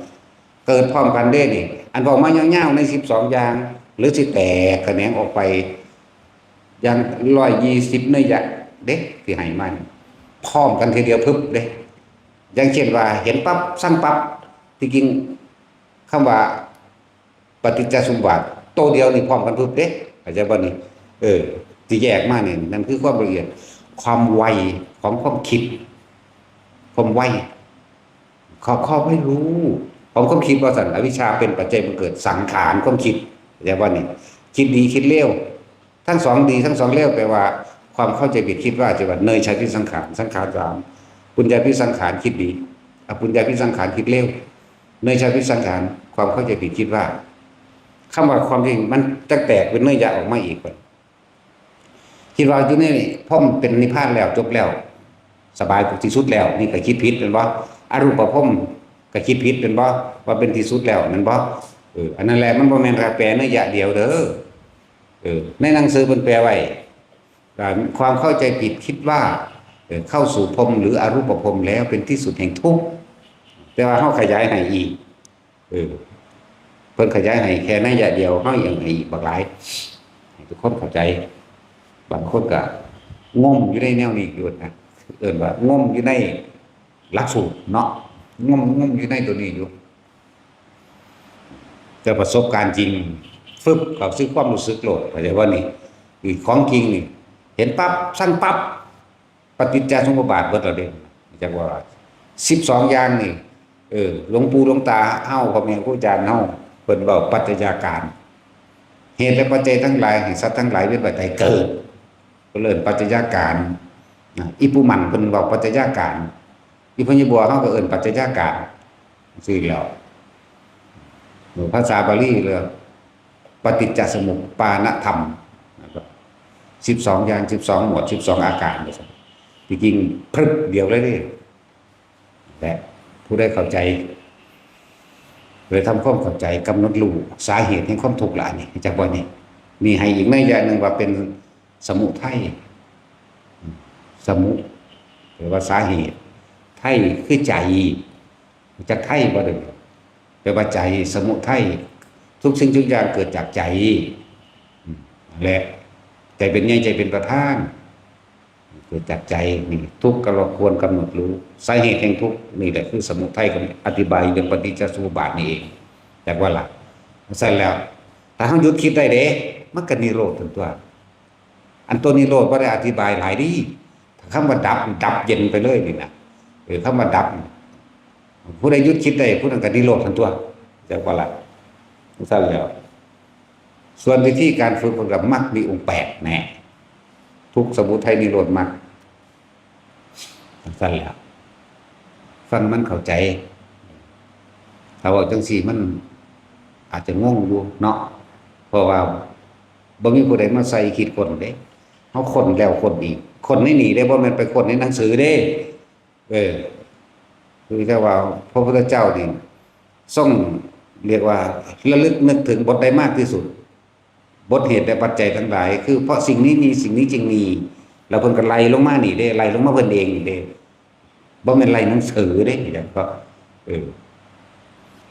ເກີດພ້ອມກັນເດ້ນີ້ ອັນເວົ້າມາຍາວໆໃນສິບສອງຢ່າງ ຫຼືຊິແຕກຂະແໜງອອກໄປຢ່າງຮ້ອຍຍີ່ສິບນັຍຍະເດ້ ທີ່ໃຫ້ມານີ້ ພ້ອມກັນທີດຽວປຶບເດ້. ຢ່າງເຊັ່ນວ່າເຫັນປັບ ຊັງປັບ ທີ່ຈິງຄຳວ່າປະຕິດຈະສົມບາດໂຕດຽວນີ້ພ້ອມກັນປຶບເດ້ ເຂົ້າໃຈບໍ່ນີ້? ເອີ ທີ່ແຍກມານີ້ ນັ້ນຄືຄວາມລະອຽດ ຄວາມໄວຂອງຄວາມຄິດ ຄວາມໄວ ຄອບຄອບໃຫ້ຮູ້ ຂອງຄວາມຄິດວ່າຊັ້ນ ອະວິຊຊາເປັນປັດໄຈບັງເກີດສັງຂານ ຄວາມຄິດ ເຂົ້າໃຈບໍ່ນີ້? ຄິດດີຄິດເລວ ທັງສອງດີທັງສອງເລວ ແປວ່າຄວາມເຂົ້າໃຈຜິດຄິດວ່າ ທີ່ວ່າເນຍຊາພິສັງຂານ ສັງຂານສາມ ປຸນຍາພິສັງຂານ ຄິດດີ ອະປຸນຍາພິສັງຂານ ຄິດເລວ ເນຍຊາພິສັງຂານ ຄວາມເຂົ້າໃຈຜິດຄິດວ່າ ຄຳວ່າຄວາມຈິງມັນຈະແຕກເປັນເນຍຍະອອກມາອີກ. ຄິດວ່າຢູ່ໃນພົມເປັນນິບພານແລ້ວ ຈົບແລ້ວ ສະບາຍທີ່ສຸດແລ້ວ ນີ້ກໍຄິດຜິດແມ່ນບໍ່? ອະຮູບປະພົມກໍຄິດຜິດແມ່ນບໍ່? ວ່າເປັນທີ່ສຸດແລ້ວແມ່ນບໍ່? ເອີ ອັນນັ້ນແຫຼະ ມັນບໍ່ແມ່ນການແປໃນໄລຍະດຽວເດີ້. ເອີ ໃນໜັງສືເພິ່ນແປໄວ້ ການ ຄວາມເຂົ້າໃຈຜິດຄິດວ່າ ເອີ ເຂົ້າສູ່ພົມ ຫຼື ອະຮູບປະພົມແລ້ວເປັນທີ່ສຸດແຫ່ງທຸກ ແຕ່ວ່າເຮົາຂະຫຍາຍໃຫ້ອີກ ເອີ ເພິ່ນຂະຫຍາຍໃຫ້ແຄ່ໄລຍະດຽວ ເຮົາຍັງໃຫ້ອີກບັກຫຼາຍ ໃຫ້ທຸກຄົນເຂົ້າໃຈ. ບາງຄົນກໍງົມຢູ່ໃນແນວນີ້ຢູ່ນະ ເອີ້ນວ່າງົມຢູ່ໃນຫຼັກສູດເນາະ ງົມ ງົມຢູ່ໃນຕົວນີ້ຢູ່ ແຕ່ປະສົບການຈິງ ຟຶບ ເຂົ້າສູ່ຄວາມຮູ້ສຶກໂລດ ເຂົ້າໃຈບໍ່ນີ້? ຄືຂອງຈິງນີ້ ເຫັນປັບ ຊັງປັບ ປະຕິດຈະສົມມຸດບາດເບິດແລ້ວເດ້ ຈັກວ່າສິບສອງຢ່າງນີ້ ເອີ ຫຼວງປູ່ຫຼວງຕາເຮົາ ພໍ່ແມ່ຄູອາຈານເຮົາ ເພິ່ນເວົ້າປັດໄຈຍາການ ເຫດແລະປັດໄຈທັງຫຼາຍ ໃຫ້ສັດທັງຫຼາຍເວຍນວ່າໄດ້ເກີດ ເພິ່ນເອີ້ນປັດໄຈຍາການ. ນະ ອີປູ່ໝັ່ນເພິ່ນເວົ້າປັດໄຈຍາການ ອີພະຍາບົວເຮົາກໍເອີ້ນປັດໄຈຍາການ ຊື່ແລ້ວ ເອີ ພາສາບາລີເອີ້ນປະຕິດຈະສະມຸດປານະທຳ ສິບສອງຢ່າງ ສິບສອງໝວດ ສິບສອງອາການ ວ່າຊັ້ນ ທີ່ຈິງ ພຶບ ດຽວເລີຍເດ້. ແລະ ຜູ້ໃດເຂົ້າໃຈ ໂດຍທຳຄວາມເຂົ້າໃຈ ກຳນົດຮູ້ສາເຫດແຫ່ງຄວາມທຸກລະ ອັນນີ້ ຮູ້ຈັກບໍ່ນີ້? ນີ້ໃຫ້ອີກໄລຍະໜຶ່ງວ່າເປັນສະມຸໄທ ສະມຸ ແປວ່າສາເຫດ ໄທຄືໃຈ ຮູ້ຈັກໄທບໍ່ເດີ? ແປວ່າໃຈ ສະມຸໄທ ທຸກສິ່ງທຸກຢ່າງເກີດຈາກໃຈ ແລະ ໃຈເປັນໃຫຍ່ ໃຈເປັນປະທານ ເກີດຈາກໃຈ ນີ້ ທຸກກໍຄວນກຳນົດຮູ້ສາເຫດແຫ່ງທຸກ ນີ້ແຫຼະຄືສະມຸໄທ ກໍອະທິບາຍເລື່ອງປະຕິດຈະສະມຸດບາດນີ້ເອງ ຈັກວ່າລະ. ຊັ້ນແລ້ວ ຖ້າເຮົາຢຸດຄິດໄດ້ເດ້ ມັນກໍນິໂຣດທັນຕົວະ. ອັນຕົວນິໂຣດບໍ່ໄດ້ອະທິບາຍຫຼາຍເດ້ ຖ້າຄຳວ່າດັບ ດັບເຢັນໄປເລີຍນີ້ນະ ເອີ ຄຳວ່າດັບ ຜູ້ໃດຢຸດຄິດໄດ້ ຜູ້ນັ້ນກໍນິໂຣດທັນຕົວະ ຈັກວ່າລະ. ຊັ້ນແລ້ວ ສ່ວນວິທີການຝຶກ ເພິ່ນກໍມັກມີອົງແປດແນ່ ທຸກ ສະມຸໄທ ນິໂຣດ ມັກ ຈັ່ງຊັ້ນແຫຼະ ຟັງມັນເຂົ້າໃຈ. ຖ້າເວົ້າຈັ່ງຊີ້ມັນອາດຈະງົງຢູ່ເນາະ ເພາະວ່າບໍ່ມີຜູ້ໃດມາໃສ່ຄິດຄົ້ນເດ້ ເຮົາຄົ້ນແລ້ວຄົ້ນອີກ ຄົ້ນໃນນີ້ເດ້ ບໍ່ແມ່ນໄປຄົ້ນໃນໜັງສືເດ້. ເອີ ຄືແຕ່ວ່າພະພຸດທະເຈົ້ານີ້ຊົງ ລຽກວ່າ ລະລຶກນຶກເຖິງບົດໃດມາກທີ່ສຸດ ບົດເຫດແລະປັດໄຈທັງຫຼາຍ ຄືເພາະສິ່ງນີ້ມີ ສິ່ງນີ້ຈຶ່ງມີ ແລ້ວເພິ່ນກໍໄລ່ລົງມານີ້ເດ້ ໄລ່ລົງມາເພິ່ນເອງນີ້ເດ້ ບໍ່ແມ່ນໄລ່ໜັງສືເດ້ ເພາະ ເອີ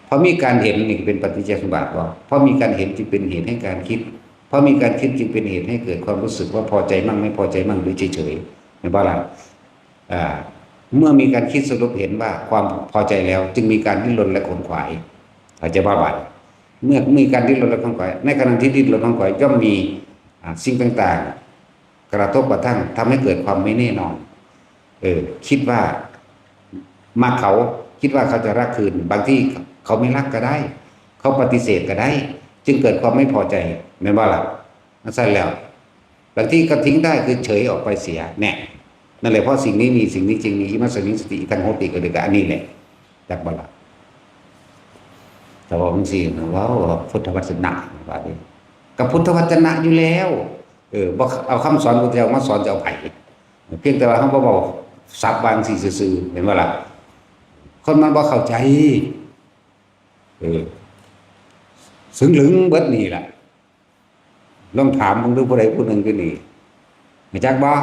ເພາະມີການເຫັນນີ້ເປັນປະຕິດຈະສະມຸດບາດບໍ່? ເພາະມີການເຫັນຈຶ່ງເປັນເຫດແຫ່ງການຄິດ ເພາະມີການຄິດຈຶ່ງເປັນເຫດໃຫ້ເກີດຄວາມຮູ້ສຶກວ່າພໍໃຈມັ້ງ ໄມ່ພໍໃຈມັ້ງ ຫຼື ເສີຍໆ ແມ່ນບໍ່ລະ? ອາ ເມື່ອມີການຄິດສະຫຼຸບເຫັນວ່າຄວາມພໍໃຈແລ້ວ ຈຶ່ງມີການດີ້ນລົນ ແລະ ຂົນຂວາຍ ເຂົ້າໃຈບໍ່ບາດ? ເມື່ອມີການດີ້ນລົນ ແລະ ຂົນຂວາຍ ໃນຂະນະທີ່ດີ້ນລົນ ຂົນຂວາຍ ຍ່ອມມີ ອາ ສິ່ງຕ່າງໆ ກະທົບກະທັ່ງ ທຳໃຫ້ເກີດຄວາມໄມ່ແນ່ນອນ ເອີ ຄິດວ່າມັກເຂົາ ຄິດວ່າເຂົາຈະຮັກຄືນ ບາງທີເຂົາໄມ່ຮັກກໍໄດ້ ເຂົາປະຕິເສດກໍໄດ້ ຈຶ່ງເກີດຄວາມໄມ່ພໍໃຈ ແມ່ນບໍ່ລະ? ຊັ້ນແລ້ວ ບາງທີກໍຖິ້ມໄດ້ຄືເສີຍອອກໄປເສຍ ແນ່ ນັ້ນແຫຼະ ເພາະສິ່ງນີ້ມີ ສິ່ງນີ້ຈຶ່ງມີ ອິມັດສະມິງສະຕິ ອິທັງໂຫຕິ ກໍຄືກັນ ອັນນີ້ແຫຼະ ຈັກບໍ່ລະ? ແຕ່ວ່າຈັ່ງຊີ້ນະ ເວົ້າພຸດທະວັດຈະນະ ວ່າເດ້ ກໍພຸດທະວັດຈະນະຢູ່ແລ້ວ ເອີ ບໍ່ເອົາຄຳສອນພຸດທະເຈົ້າມາສອນ ຈະເອົາໃຜ? ພຽງແຕ່ວ່າເຮົາບໍ່ເວົ້າສັບວ່າຈັ່ງຊີ້ຊື່ໆ ແມ່ນບໍ່ລະ? ຄົນມັນບໍ່ເຂົ້າໃຈ ເອີ ຊຶງລຶງເບິດນີ້ລະ ລອງຖາມເບິ່ງດູ ຜູ້ໃດຜູ້ໜຶ່ງຢູ່ນີ້ ຮູ້ຈັກບໍ່?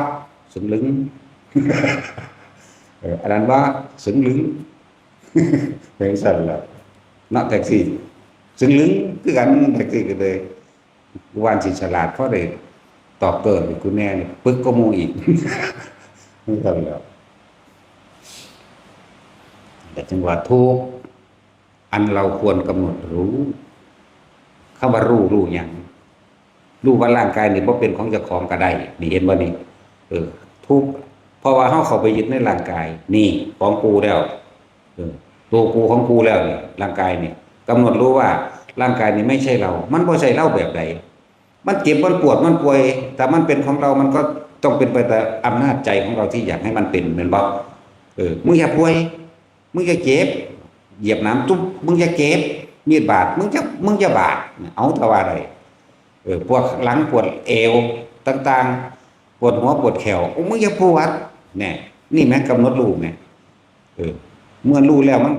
ຊຶງລຶງ ເອີ ອັນນັ້ນບໍ່? ຊຶງລຶງ ເປັນຊັ້ນລະເນາະ ແທັກຊີ ຊຶງລຶງຄືກັນ ແທັກຊີກໍເລີຍ ກູວ່າຊິສະຫຼາດ ພໍໄດ້ຕອບໂຕ້ໃຫ້ກູແດ່ ປຶກກວ່າໝູ່ອີກ ເປັນຊັ້ນລະ ແຕ່ຈັ່ງວ່າທຸກ ອັນເຮົາຄວນກຳນົດຮູ້ ຄຳວ່າຮູ້ ຮູ້ຫຍັງ? ຮູ້ວ່າຮ່າງກາຍນີ້ບໍ່ເປັນຂອງເຈົ້າຂອງກໍໄດ້ ນີ້ເຫັນບໍ່ນີ້? ເອີ ທຸກ ເພາະວ່າເຮົາເຂົ້າໄປຍຶດໃນຮ່າງກາຍ ນີ້ຂອງກູແລ້ວ ເອີ ໂຕກູຂອງກູແລ້ວນີ້ ຮ່າງກາຍນີ້ ກຳນົດຮູ້ວ່າຮ່າງກາຍນີ້ໄມ່ໃຊ່ເຮົາ ມັນບໍ່ໃຊ່ເຮົາແບບໃດ? ມັນເຈັບ ມັນປວດ ມັນປ່ວຍ ຖ້າມັນເປັນຂອງເຮົາ ມັນກໍຕ້ອງເປັນໄປຕາມອຳນາດໃຈຂອງເຮົາທີ່ຢາກໃຫ້ມັນເປັນ ແມ່ນບໍ່? ເອີ ມຶງຢ່າປ່ວຍ ມຶງຢ່າເຈັບ ຢຽບໜາມຕຸບ ມຶງຢ່າເຈັບ ມີດບາດ ມຶງຢ່າ ມຶງຢ່າບາດ ເອົາ ຖ້າວ່າໄດ້ ເອີ ປວດຫຼັງ ປວດແອວຕ່າງໆ ປວດหัวปวดแข้ว ໂອ້ ມຶງຢ່າປວດ ແນ່ ນີ້ແມ່ນກຳນົດຮູ້ແມ່ນ ເອີ ເມື່ອຮູ້ແລ້ວມັນ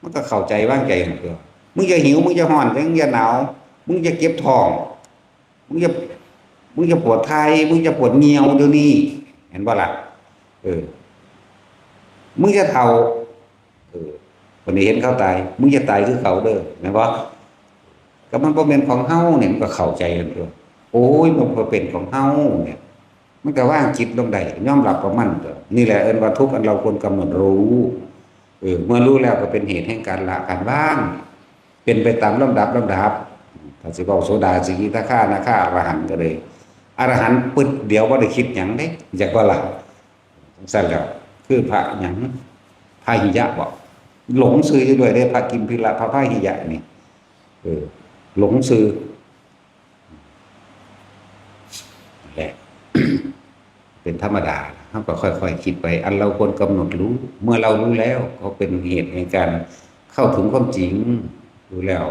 ມັນກໍເຂົ້າໃຈວາງໃຈ ເອີ ມຶງຢ່າຫິວ ມຶງຢ່າຮ້ອນ ມຶງຢ່າໜາວ ມຶງຢ່າເຈັບທ້ອງ ມຶງຢ່າ ມຶງຢ່າປວດຖ່າຍ ມຶງຢ່າປວດຍ່ຽວດຽວນີ້ ແມ່ນບໍ່ລະ? ເອີ ມຶງຢ່າເຖົ້າ ເອີ ບັດນີ້ເຫັນເຂົາຕາຍ ມຶງຢ່າຕາຍຄືເຂົາເດີ ແມ່ນບໍ່? ກໍມັນບໍ່ແມ່ນຂອງເຮົານີ້ ມັນກໍເຂົ້າໃຈກັນຕົວະ ໂອ້ຍ ມັນບໍ່ເປັນຂອງເຮົານີ້ ມັນກໍວາງຈິດລົງໄດ້ ຍອມຮັບກັບມັນຕົວະ ນີ້ແຫຼະເອີ້ນວ່າທຸກອັນເຮົາຄວນກຳນົດຮູ້ ເອີ ເມື່ອຮູ້ແລ້ວກໍເປັນເຫດແຫ່ງການລະການວາງ ເປັນໄປຕາມລຳດັບ ລຳດັບ ຖ້າຊິເວົ້າໂສດາ ສະກິທາຄາ ອະນາຄາ ອະລະຫັນກໍເລີຍ ອະລະຫັນປຶດດຽວ ບໍ່ໄດ້ຄິດຫຍັງເດ້ ຈັກວ່າລະ ຈັ່ງຊັ້ນແລ້ວ ຄືພະຫຍັງ ພາຫິຍະບໍ ຫຼົງຊື່ຢູ່ດ້ວຍເດ້ ພະກິມພິລະ ພະພາຫິຍະນີ້ ເອີ ຫຼົງຊື່ ແຫຼະ ເປັນທຳມະດາ ເຮົາກໍຄ່ອຍໆຄິດໄປ ອັນເຮົາຄວນກຳນົດຮູ້ ເມື່ອເຮົາຮູ້ແລ້ວ ກໍເປັນເຫດໃຫ້ການເຂົ້າເຖິງຄວາມຈິງ ຮູ້ແລ້ວ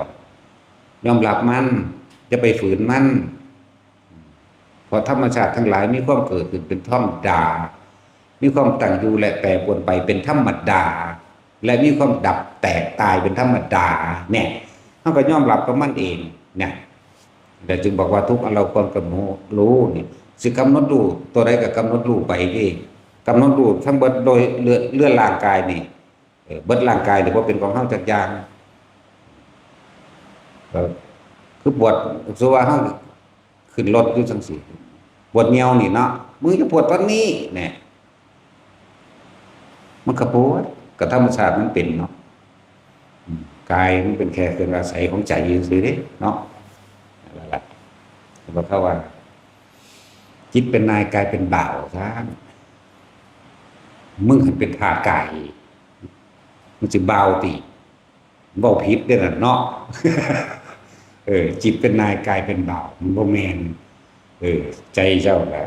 ຍອມຮັບມັນ ຢ່າໄປຝືນມັນ ເພາະທຳມະຊາດທັງຫຼາຍມີຄວາມເກີດຂຶ້ນເປັນທຳມະດາ ມີຄວາມຕັ້ງຢູ່ ແລະ ແປປວນໄປເປັນທຳມະດາ ແລະ ມີຄວາມດັບແຕກຕາຍເປັນທຳມະດາ ແນ່ ເຮົາກໍຍອມຮັບກັບມັນເອງນະ ແລະ ຈຶ່ງບອກວ່າທຸກອັນເຮົາຄວນກຳນົດຮູ້ນີ້ ຊິກຳນົດຮູ້ຕົວໃດກໍກຳນົດຮູ້ໄປເດ້ ກຳນົດຮູ້ທັງເບິດໂດຍເລື່ອ ເລື່ອງຮ່າງກາຍນີ້ ເອີ ເບິດຮ່າງກາຍນີ້ບໍ່ເປັນຂອງເຮົາຈັກຢ່າງ ເອີ ຄືປວດ ສົມມຸດວ່າເຮົາຂຶ້ນລົດຢູ່ຈັ່ງຊີ້ ປວດຍ່ຽວນີ້ເນາະ ມຶງຈະປວດຕອນນີ້ແນ່ ມັນກໍປວດ ກໍທຳມະຊາດມັນເປັນເນາະ ອືມ ກາຍມັນເປັນແຄ່ເຄື່ອງອາໄສຂອງໃຈຊື່ໆເດ້ເນາະ ນັ້ນລະ ເຂົາວ່າ ຈິດເປັນນາຍ ກາຍເປັນບ່າວ ວ່າຊັ້ນ ມຶງຫັ້ນເປັນທາດກາຍ ມັນຊິບ່າວຕິ ເວົ້າຜິດເດ້ນັ້ນເນາະ ເອີ ຈິດເປັນນາຍ ກາຍເປັນບ່າວ ມັນບໍ່ແມ່ນ ເອີ ໃຈເຈົ້າລະ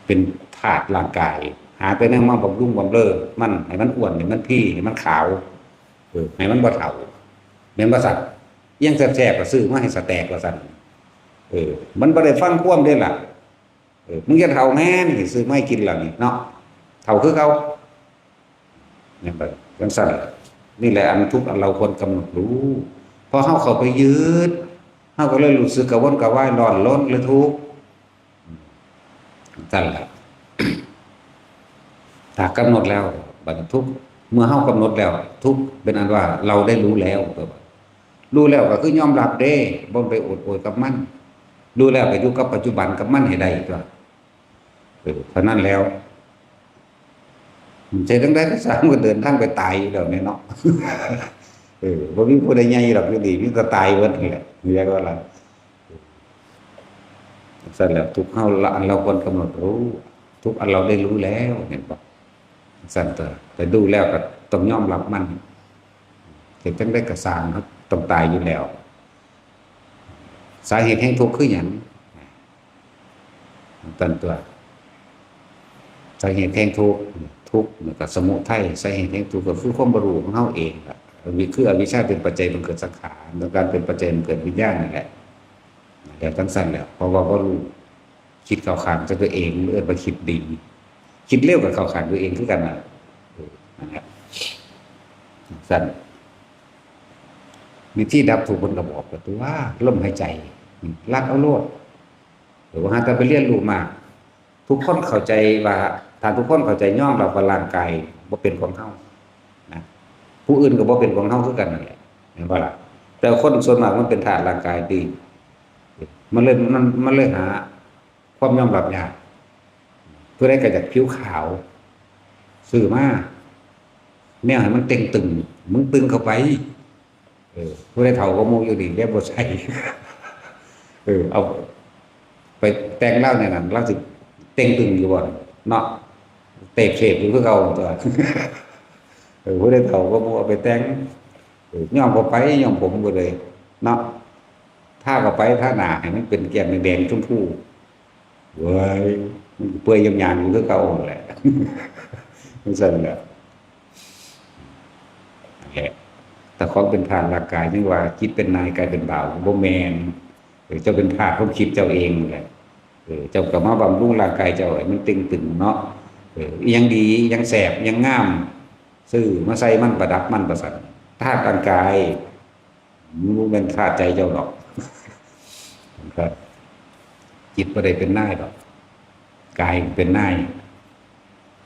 ເປັນທາດຮ່າງກາຍ ຫາແຕ່ແນວມາບຳລຸງບຳເລີມັນ ໃຫ້ມັນອ້ວນ ໃຫ້ມັນພີ ໃຫ້ມັນຂາວ ເອີ ໃຫ້ມັນບໍ່ເຖົ້າ ແມ່ນບໍ່ຊັ້ນ? ອີ່ຫຍັງແຊບໆກໍຊື້ມາໃຫ້ສະແຕກວ່າຊັ້ນ ເອີ ມັນບໍ່ໄດ້ຟັງຄວາມເດ້ລະ ເອີ ມຶງຢ່າເຖົ້າແມ່ນີ້ ຊື້ມາໃຫ້ກິນແລ້ວນີ້ເນາະ ເຖົ້າຄືເກົ່າ ແມ່ນບໍ່? ຈັ່ງຊັ້ນ ນີ້ແຫຼະອັນທຸກອັນເຮົາຄວນກຳນົດຮູ້ ເພາະເຮົາເຂົ້າໄປຍຶດ ເຮົາກໍເລີຍຮູ້ສຶກກະວົນກະວາຍ ຮ້ອນລົນ ແລະ ທຸກ ຊັ້ນລະ ຖ້າກຳນົດແລ້ວ ບັດນີ້ທຸກ ເມື່ອເຮົາກຳນົດແລ້ວ ທຸກເປັນອັນວ່າເຮົາໄດ້ຮູ້ແລ້ວ ຮູ້ແລ້ວກໍຄືຍອມຮັບເດ້ ບໍ່ໄປໂອດໂອຍກັບມັນ ຮູ້ແລ້ວກໍຢູ່ກັບປັດຈຸບັນກັບມັນໃຫ້ໄດ້ຕົວະ ເອີ ເທົ່ານັ້ນແລ້ວ ເຮັດຈັ່ງໃດກໍຊ່າງ ມັນກໍເດີນທາງໄປຕາຍຢູ່ແລ້ວແມ່ນເນາະ ເອີ ບໍ່ມີຜູ້ໃດໃຫຍ່ດອກຢູ່ນີ້ ມີແຕ່ຕາຍເບິດຫັ້ນແຫຼະ ເຂົາເອີ້ນວ່າລະ ຊັ້ນແລ້ວ ທຸກເຮົາລະ ອັນເຮົາຄວນກຳນົດຮູ້ ທຸກອັນເຮົາໄດ້ຮູ້ແລ້ວ ແມ່ນບໍ່? ຊັ້ນຕົວະ ແຕ່ຮູ້ແລ້ວກໍຕ້ອງຍອມຮັບມັນ ເຮັດຈັ່ງໃດກໍຊ່າງ ເຮົາຕ້ອງຕາຍຢູ່ແລ້ວ ສາເຫດແຫ່ງທຸກຄືຫຍັງ? ຊັ້ນຕົວະ ສາເຫດແຫ່ງທຸກ ທຸກ ແລ້ວກໍສະມຸໄທ ສາເຫດແຫ່ງທຸກກໍຄືຄວາມບໍ່ຮູ້ຂອງເຮົາເອງລະ ຄືອະວິຊຊາເປັນປັດໄຈບັງເກີດສັງຂານ ແລ້ວການເປັນປັດໄຈບັງເກີດວິນຍານນັ້ນແຫຼະ ແລ້ວຈັ່ງຊັ້ນແຫຼະ ເພາະວ່າບໍ່ຮູ້ ຄິດເຂົ້າຂ້າງໃສ່ຕົວເອງ ເອີ້ນວ່າຄິດດີ ຄິດເລວກໍເຂົ້າຂ້າງຕົວເອງຄືກັນນະ ເອີ ນັ້ນແຫຼະ ຊັ້ນ ວິທີດັບທຸກເພິ່ນກໍບອກແລ້ວຕົວະ ລົມຫາຍໃຈ ອືມ ລັດເອົາໂລດ ເອີ ວ່າຫາແຕ່ໄປຮຽນຮູ້ມາ ທຸກຄົນເຂົ້າໃຈວ່າ ຖ້າທຸກຄົນເຂົ້າໃຈຍອມຮັບວ່າຮ່າງກາຍບໍ່ເປັນຂອງເຮົານະ ຜູ້ອື່ນກໍບໍ່ເປັນຂອງເຮົາຄືກັນນັ້ນແຫຼະ ແມ່ນບໍ່ລະ? ແຕ່ຄົນສ່ວນມາກມັນເປັນທາດຮ່າງກາຍຕິ ມັນເລີຍ ມັນ ມັນເລີຍຫາ ຄວາມຍອມຮັບຍາກ ຜູ້ໃດກໍຢາກຜິວຂາວ ຊື້ມາ ແນວໃຫ້ມັນເຕ່ງຕຶງ ມຶງຕຶງເຂົ້າໄປ ເອີ ຜູ້ໃດເຖົ້າກວ່າໝູ່ຢູ່ນີ້ ແລ້ວບໍ່ໃສ່ ເອີ ເອົາໄປແຕ່ງລາວແນວນັ້ນ ລາວຊິເຕ່ງຕຶງຢູ່ບໍ່ເນາະ ເຕະເຂບຢູ່ຄືເກົ່າຕົວະ ເອີ ຜູ້ໃດເຖົ້າກວ່າໝູ່ເອົາໄປແຕ່ງ ເອີ ຍ້ອມເຂົ້າໄປ ຍ້ອມຜົມກໍໄດ້ເນາະ ທາເຂົ້າໄປ ທາໜ້າໃຫ້ມັນເປັນແກ້ມແດງໆ ຊົມພູ ເວີຍ ມັນກໍເປື່ອຍຍາມໆຢູ່ຄືເກົ່າຫັ້ນແຫຼະ ຈັ່ງຊັ້ນແຫຼະ ແຫຼະ ແຕ່ຂອງເປັນທາດຮ່າງກາຍ ຍັງວ່າຈິດເປັນນາຍ ກາຍເປັນບ່າວ ບໍ່ແມ່ນ ເຈົ້າເປັນທາດຄວາມຄິດເຈົ້າເອງແຫຼະ ເຈົ້າກໍມາບຳລຸງຮ່າງກາຍເຈົ້າໃຫ້ມັນເຕັງຕຶງເນາະ. ເອີ ອີ່ຫຍັງດີ ອີ່ຫຍັງແຊບ ອີ່ຫຍັງງາມ ຊື້ມາໃສ່ມັນ ປະດັບມັນ ວ່າຊັ້ນ. ທາດຮ່າງກາຍ ມັນບໍ່ແມ່ນທາດໃຈເຈົ້າດອກ. ຈິດບໍ່ໄດ້ເປັນນາຍດອກ ກາຍເປັນນາຍ.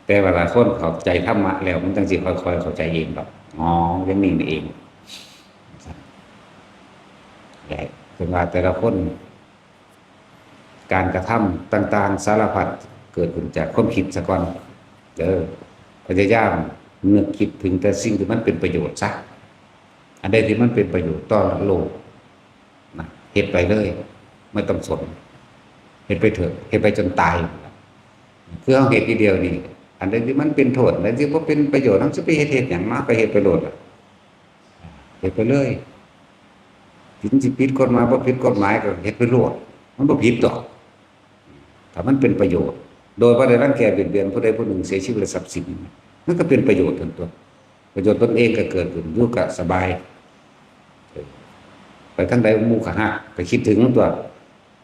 ແຕ່ວ່າຖ້າຄົນເຂົ້າໃຈທຳມະແລ້ວ ມັນຈັ່ງຊິຄ່ອຍໆເຂົ້າໃຈເອງດອກ. ອໍ ຢ່າງນີ້ນີ້ເອງ. ແລະ ເຖິງວ່າແຕ່ລະຄົນ ການກະທຳຕ່າງໆສາລະພັດເກີດຂຶ້ນຈາກຄວາມຄິດສາກ່ອນເດີ. ພະຍາຍາມນຶກຄິດເຖິງແຕ່ສິ່ງທີ່ມັນເປັນປະໂຫຍດຊະ. ອັນໃດທີ່ມັນເປັນປະໂຫຍດຕໍ່ໂລກນະ ເຮັດໄປເລີຍ ບໍ່ຕ້ອງສົນ. ເຮັດໄປເຖາະ ເຮັດໄປຈົນຕາຍ. ຄືເຮົາເຮັດຢູ່ດຽວນີ້ ອັນໃດທີ່ມັນເປັນໂທດ ອັນໃດທີ່ບໍ່ເປັນປະໂຫຍດ ເຮົາຊິໄປເຮັດ ເຮັດຫຍັງມາ ກໍເຮັດໄປໂລດລະ. ເຮັດໄປເລີຍ. ຖິງຊິຜິດກົດໝາຍ ບໍ່ຜິດກົດໝາຍ ກໍເຮັດໄປໂລດ. ມັນບໍ່ຜິດດອກ ຖ້າມັນເປັນປະໂຫຍດ ໂດຍບໍ່ໄດ້ລັງແກບຽດບຽນຜູ້ໃດຜູ້ໜຶ່ງ ເສຍຊີວິດ ແລະ ຊັບສິນ ມັນກໍເປັນປະໂຫຍດຕົນຕົວ. ປະໂຫຍດຕົນເອງກໍເກີດຂຶ້ນ ຢູ່ກໍສະບາຍ. ເອີ ໄປທາງໃດໝູ່ກໍຮັກ ກໍຄິດເຖິງຕົວະ.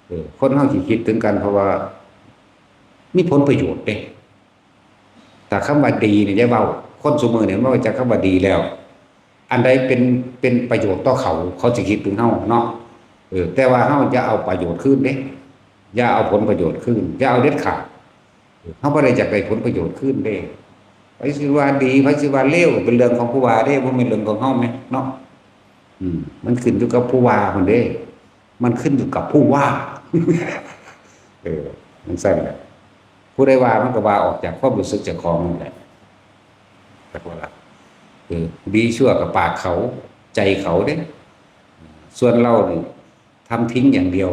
ເອີ ຄົນເຮົາຊິຄິດເຖິງກັນ ເພາະວ່າມີຜົນປະໂຫຍດເດ້. ຖ້າຄຳວ່າດີນີ້ຢ່າເວົ້າ. ຄົນຊຸມື້ນີ້ມັນຮູ້ຈັກຄຳວ່າດີແລ້ວ. ອັນໃດເປັນ ເປັນປະໂຫຍດຕໍ່ເຂົາ ເຂົາຊິຄິດເຖິງເຮົາເນາະ. ເອີ ແຕ່ວ່າເຮົາຢ່າເອົາປະໂຫຍດຄືນເດ້. ຢ່າເອົາຜົນປະໂຫຍດຄືນ. ຢ່າເອົາເດັດຂາດ. ເຮົາບໍ່ໄດ້ຢາກໄດ້ຜົນປະໂຫຍດຄືນເດ້. ໃຜຊິວ່າດີ ໃຜຊິວ່າເລວ ເປັນເລື່ອງຂອງຜູ້ວ່າເດ້ ບໍ່ແມ່ນເລື່ອງຂອງເຮົາແມະເນາະ. ອືມ ມັນຂຶ້ນຢູ່ກັບຜູ້ວ່າພຸ້ນເດ້. ມັນຂຶ້ນຢູ່ກັບຜູ້ວ່າ. ເອີ ມັນຊັ້ນແຫຼະ. ຜູ້ໃດວ່າມັນກໍວ່າອອກຈາກຄວາມຮູ້ສຶກເຈົ້າຂອງນັ້ນແຫຼະ. ແຕ່ວ່າ ເອີ ດີຊົ່ວກໍປາກເຂົາ ໃຈເຂົາເດ້. ສ່ວນເຮົານີ້ ທຳພິງຢ່າງດຽວ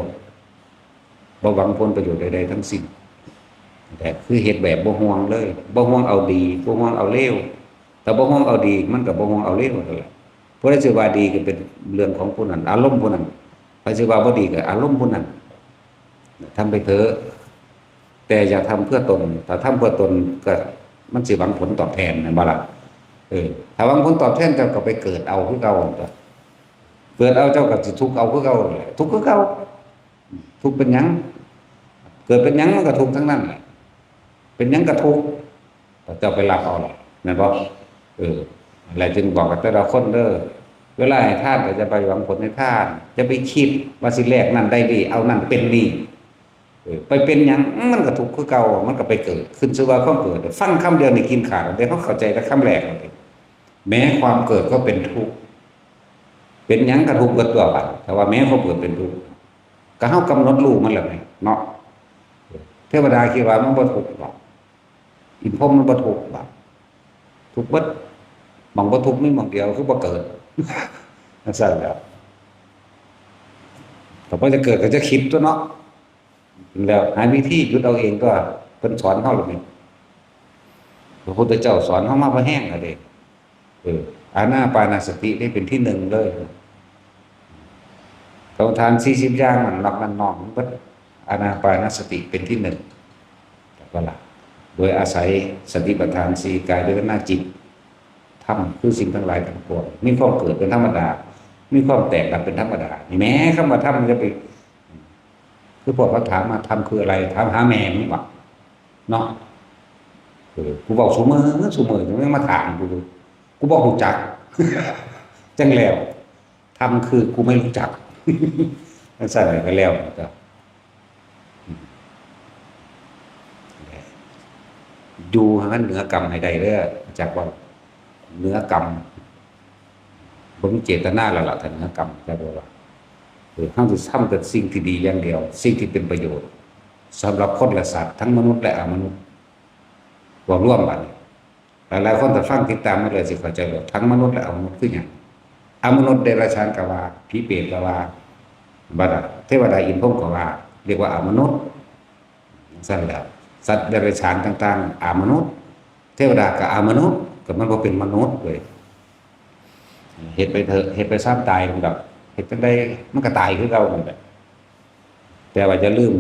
ບໍ່ຫວັງຜົນປະໂຫຍດໃດໆທັງສິ້ນ. ແຕ່ຄືເຮັດແບບບໍ່ຫ່ວງເລີຍ ບໍ່ຫ່ວງເອົາດີ ບໍ່ຫ່ວງເອົາເລວ. ຖ້າບໍ່ຫ່ວງເອົາດີ ມັນກໍບໍ່ຫ່ວງເອົາເລວນັ້ນແຫຼະ. ຜູ້ໃດຊິວ່າດີກໍເປັນເລື່ອງຂອງຜູ້ນັ້ນ ອາລົມຜູ້ນັ້ນ. ໃຜຊິວ່າບໍ່ດີກໍອາລົມຜູ້ນັ້ນ. ທຳໄປເຖາະ ແຕ່ຢ່າທຳເພື່ອຕົນ. ຖ້າທຳເພື່ອຕົນກໍມັນຊິຫວັງຜົນຕອບແທນແມ່ນບໍ່ລະ? ເອີ ຖ້າຫວັງຜົນຕອບແທນ ເຈົ້າກໍໄປເກີດເອົາຄືເກົ່າ. ເກີດເອົາ ເຈົ້າກໍຊິທຸກເອົາຄືເກົ່າແຫຼະ ທຸກຄືເກົ່າ. ທຸກເປັນຫຍັງ? ເກີດເປັນຫຍັງມັນກໍທຸກທັງນັ້ນແຫຼະ. ເປັນຫຍັງກໍທຸກ ເຈົ້າໄປຮັບເອົາລະ ແມ່ນບໍ່? ເອີ ແລະຈຶ່ງບອກກັບແຕ່ລະຄົນເດີ ເວລາໃຫ້ທານກໍຢ່າໄປຫວັງຜົນໃຫ້ທານ ຢ່າໄປຄິດວ່າຊິແລກນັ້ນໄດ້ນີ້ ເອົານັ້ນເປັນນີ້. ເອີ ໄປເປັນຫຍັງ? ມັນກໍທຸກຄືເກົ່າ ມັນກໍໄປເກີດ. ຂຶ້ນຊື່ວ່າຄວາມເກີດ ຟັງຄຳດຽວນີ້ກິນຂາດເດ້. ເຮົາເຂົ້າໃຈແຕ່ຄຳແລກເດ້ ແມ້ຄວາມເກີດກໍເປັນທຸກ ເປັນຫຍັງກໍທຸກເບິດຕົວະ. ຖ້າວ່າແມ້ຄວາມເກີດເປັນທຸກ ກໍເຮົາກຳນົດຮູ້ມັນແລ້ວເນາະ. ເທວະດາຄິດວ່າມັນບໍ່ທຸກດອກ ອິນພົມມັນບໍ່ທຸກດອກ ທຸກເບິດ. ໝ່ອງບໍ່ທຸກມີໝ່ອງດຽວ ຄືບໍ່ເກີດ. ຈັ່ງຊັ້ນແຫຼະ. ຖ້າບໍ່ຈະເກີດກໍຈະຄິດຕົວະເນາະ. ແລ້ວຫາວິທີຢຸດເອົາເອງຕົວະ. ເພິ່ນສອນເຮົາແລ້ວນີ້ ພະພຸດທະເຈົ້າສອນເຮົາມາພໍແຮງແລ້ວເດ້. ເອີ ອານາປານະສະຕິນີ້ເປັນທີໜຶ່ງເລີຍ. ກຳມະຖານສີ່ສິບຢ່າງນັ້ນ ນອກນັ້ນນອກເບິດ. ອານາປານະສະຕິເປັນທີໜຶ່ງ ກໍລະ ໂດຍອາໄສສະຕິປະທານສີ່ ກາຍ ເວທະນາ ຈິດ ທຳ ຄືສິ່ງທັງຫຼາຍທັງປວງ ມີຄວາມເກີດເປັນທຳມະດາ ມີຄວາມແຕກດັບເປັນທຳມະດາ. ນີ້ແໝ່ ຄຳວ່າທຳ ຢ່າໄປ ຄືພວກເຂົາຖາມມາ ທຳຄືອະໄລ? ຖາມຫາແມ່ມຶງບໍ ເນາະ. ເອີ ກູເວົ້າຊຸມື້ ຊຸມື້ຍັງມາຖາມກູ ກູບໍ່ຮູ້ຈັກ. ຈັ່ງແລ້ວ ທຳຄືກູໄມ່ຮູ້ຈັກ. ຈັ່ງຊັ້ນກໍແລ້ວ. ຢູ່ໃຫ້ມັນເໜືອກຳໃຫ້ໄດ້ເດີ ຈັກເວົ້າ ເໜືອກຳ. ບໍ່ມີເຈດຕະນາແລ້ວລະ ຖ້າເໜືອກຳ ແຕ່ບໍ່ວ່າ ເອີ ເຮົາຊິທຳແຕ່ສິ່ງທີ່ດີຢ່າງດຽວ ສິ່ງທີ່ເປັນປະໂຫຍດສຳລັບຄົນ ແລະ ສັດ ທັງມະນຸດ ແລະ ອະມະນຸດ. ເວົ້າລວມບາດນີ້ ຫຼາຍໆຄົນຖ້າຟັງຕິດຕາມມາເລີຍ ຊິເຂົ້າໃຈວ່າທັງມະນຸດ ແລະ ອະມະນຸດຄືຫຍັງ. ອະມະນຸດ ເດຍລະສານກໍວ່າ ຜີເປດກໍວ່າ ບັດເທວະດາ ອິນພົມກໍວ່າ ລຽກວ່າອະມະນຸດ. ຈັ່ງຊັ້ນແລ້ວ ສັດເດຍລະສານຕ່າງໆ ອາມະນຸດ ເທວະດາກໍອາມະນຸດ ກໍມັນບໍ່ເປັນມະນຸດເວີຍ. ເຮັດໄປເຖາະ ເຮັດໄປຊາມຕາຍມັນກໍ ເຮັດຈັ່ງໃດມັນກໍຕາຍຄືເກົ່ານັ້ນແຫຼະ. ແຕ່ວ່າຢ່າລືມ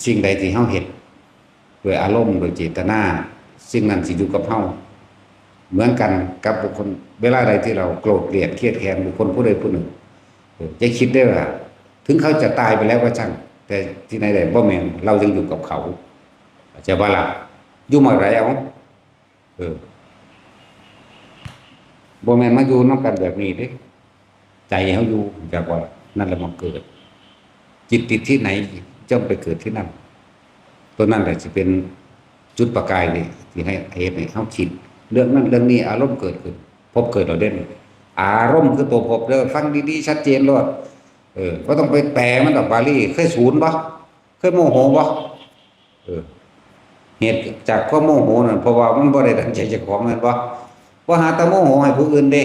ສິ່ງໃດທີ່ເຮົາເຮັດດ້ວຍອາລົມ ດ້ວຍເຈດຕະນາ ສິ່ງນັ້ນຊິຢູ່ກັບເຮົາ. ເໝືອນກັນກັບບຸກຄົນ ເວລາໃດທີ່ເຮົາໂກດກຽດຄຽດແຄ້ນບຸກຄົນຜູ້ໃດຜູ້ໜຶ່ງ ເອີ ຢ່າຄິດໄດ້ວ່າ ເຖິງເຂົາຈະຕາຍໄປແລ້ວກໍຊ່າງ ແຕ່ທີ່ໃດໄດ້ ບໍ່ແມ່ນ ເຮົາຍັງຢູ່ກັບເຂົາ ເຂົ້າໃຈບໍ່ລະ? ຢູ່ໝ່ອງໃດເອົາ? ເອີ ບໍ່ແມ່ນມາຢູ່ນຳກັນແບບນີ້ເດ້. ໃຈເຮົາຢູ່ ຮູ້ຈັກບໍ່ລະ? ນັ້ນແຫຼະໝ່ອງເກີດ. ຈິດຕິດທີ່ໃດ ຍ່ອມໄປເກີດທີ່ນັ້ນ. ຕົວນັ້ນແຫຼະຊິເປັນຈຸດປະກາຍນີ້ ທີ່ໃຫ້ ເຮັດໃຫ້ເຮົາຄິດເລື່ອງນັ້ນເລື່ອງນີ້ ອາລົມເກີດຂຶ້ນ ພົບເກີດແລ້ວເດ້. ອາລົມຄືຕົວພົບເດີ ຟັງດີໆ ຊັດເຈນໂລດ. ເອີ ບໍ່ຕ້ອງໄປແປມັນດອກ ບາລີ. ເຄີຍສູນບໍ່? ເຄີຍໂມໂຫບໍ່? ເອີ ເຫດຈາກຄວາມໂມໂຫນັ້ນ ເພາະວ່າມັນບໍ່ໄດ້ດັ່ງໃຈເຈົ້າຂອງແມ່ນບໍ່? ບໍ່ຫາແຕ່ໂມໂຫໃຫ້ຜູ້ອື່ນເດ້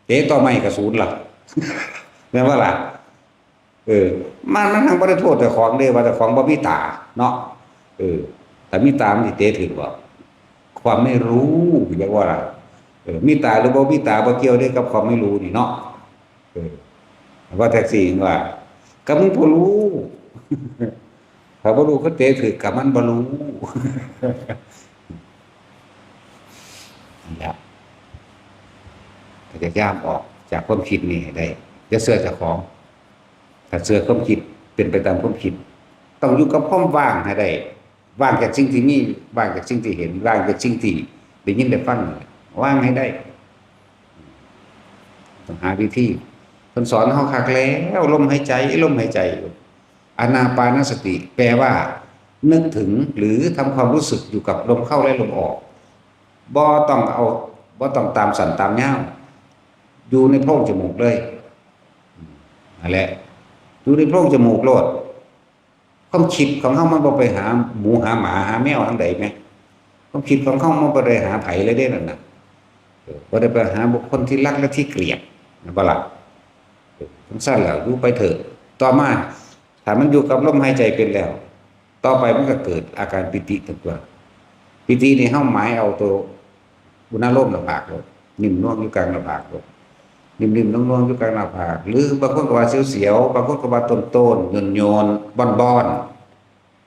ເຕະຕໍ່ໄມ້ກໍສູນລະ ແມ່ນບໍ່ລະ? ເອີ ມັນ ມັນທັງບໍ່ໄດ້ໂທດເຈົ້າຂອງເດ້ ວ່າເຈົ້າຂອງບໍ່ມີຕາເນາະ. ເອີ ຖ້າມີຕາມັນຊິເຕະຖືກບໍ່? ຄວາມໄມ່ຮູ້ ເຈົ້າວ່າລະ. ເອີ ມີຕາຫຼືບໍ່ມີຕາບໍ່ກ່ຽວເດ້ກັບຄວາມໄມ່ຮູ້ນີ້ເນາະ. ເອີ ວ່າແທັກຊີວ່າ ກໍມຶງບໍ່ຮູ້ ຖ້າບໍ່ຮູ້ ຄືເຕະຖືກ ກໍມັນບໍ່ຮູ້. ນັ້ນແຫຼະ ພະຍາຍາມອອກຈາກຄວາມຄິດນີ້ໃຫ້ໄດ້. ຢ່າເຊື່ອເຈົ້າຂອງ. ຖ້າເຊື່ອຄວາມຄິດ ເປັນໄປຕາມຄວາມຄິດ ຕ້ອງຢູ່ກັບຄວາມວ່າງໃຫ້ໄດ້. ວ່າງຈາກສິ່ງທີ່ມີ ວ່າງຈາກສິ່ງທີ່ເຫັນ ວ່າງຈາກສິ່ງທີ່ໄດ້ຍິນໄດ້ຟັງ ວ່າງໃຫ້ໄດ້. ຕ້ອງຫາວິທີ. ເພິ່ນສອນເຮົາຄັກແລ້ວ ລົມຫາຍໃຈ ລົມຫາຍໃຈ. ອານາປານະສະຕິ ແປວ່າ ນຶກເຖິງ ຫຼື ທຳຄວາມຮູ້ສຶກຢູ່ກັບລົມເຂົ້າ ແລະ ລົມອອກ. ບໍ່ຕ້ອງເອົາ ບໍ່ຕ້ອງຕາມສັ້ນຕາມຍາວ ຢູ່ໃນໂພງຈະມູກເລີຍ. ນັ້ນແຫຼະ ຢູ່ໃນໂພງຈະມູກໂລດ. ຄວາມຄິດຂອງເຮົາມັນບໍ່ໄປຫາໝູຫາໝາຫາແມວທາງໃດແມ. ຄວາມຄິດຂອງເຮົາມັນບໍ່ໄດ້ຫາໃຜເລີຍເດ້ນັ້ນນະ. ເອີ ບໍ່ໄດ້ໄປຫາບຸກຄົນທີ່ຮັກ ແລະ ທີ່ເກລີຍດ ແມ່ນບໍ່ລະ? ເອີ ຈັ່ງຊັ້ນແລ້ວ ຢູ່ໄປເທີະ. ຕໍ່ມາ ຖ້າມັນຢູ່ກັບລົມຫາຍໃຈເປັນແລ້ວ ຕໍ່ໄປມັນກໍເກີດອາການປີຕິຕົວ. ປີຕິນີ້ເຮົາໝາຍເອົາໂຕອຸນາໂລມໜ້າຜາກໂລດ ນິ້ມນວງຢູ່ກາງໜ້າຜາກໂລດ ນິ້ມໆນວງໆຢູ່ກາງໜ້າຜາກ ຫຼືບາງຄົນກໍວ່າສຽວໆ ບາງຄົນກໍວ່າໂຕນໆ ໂຍນໆ ບ່ອນ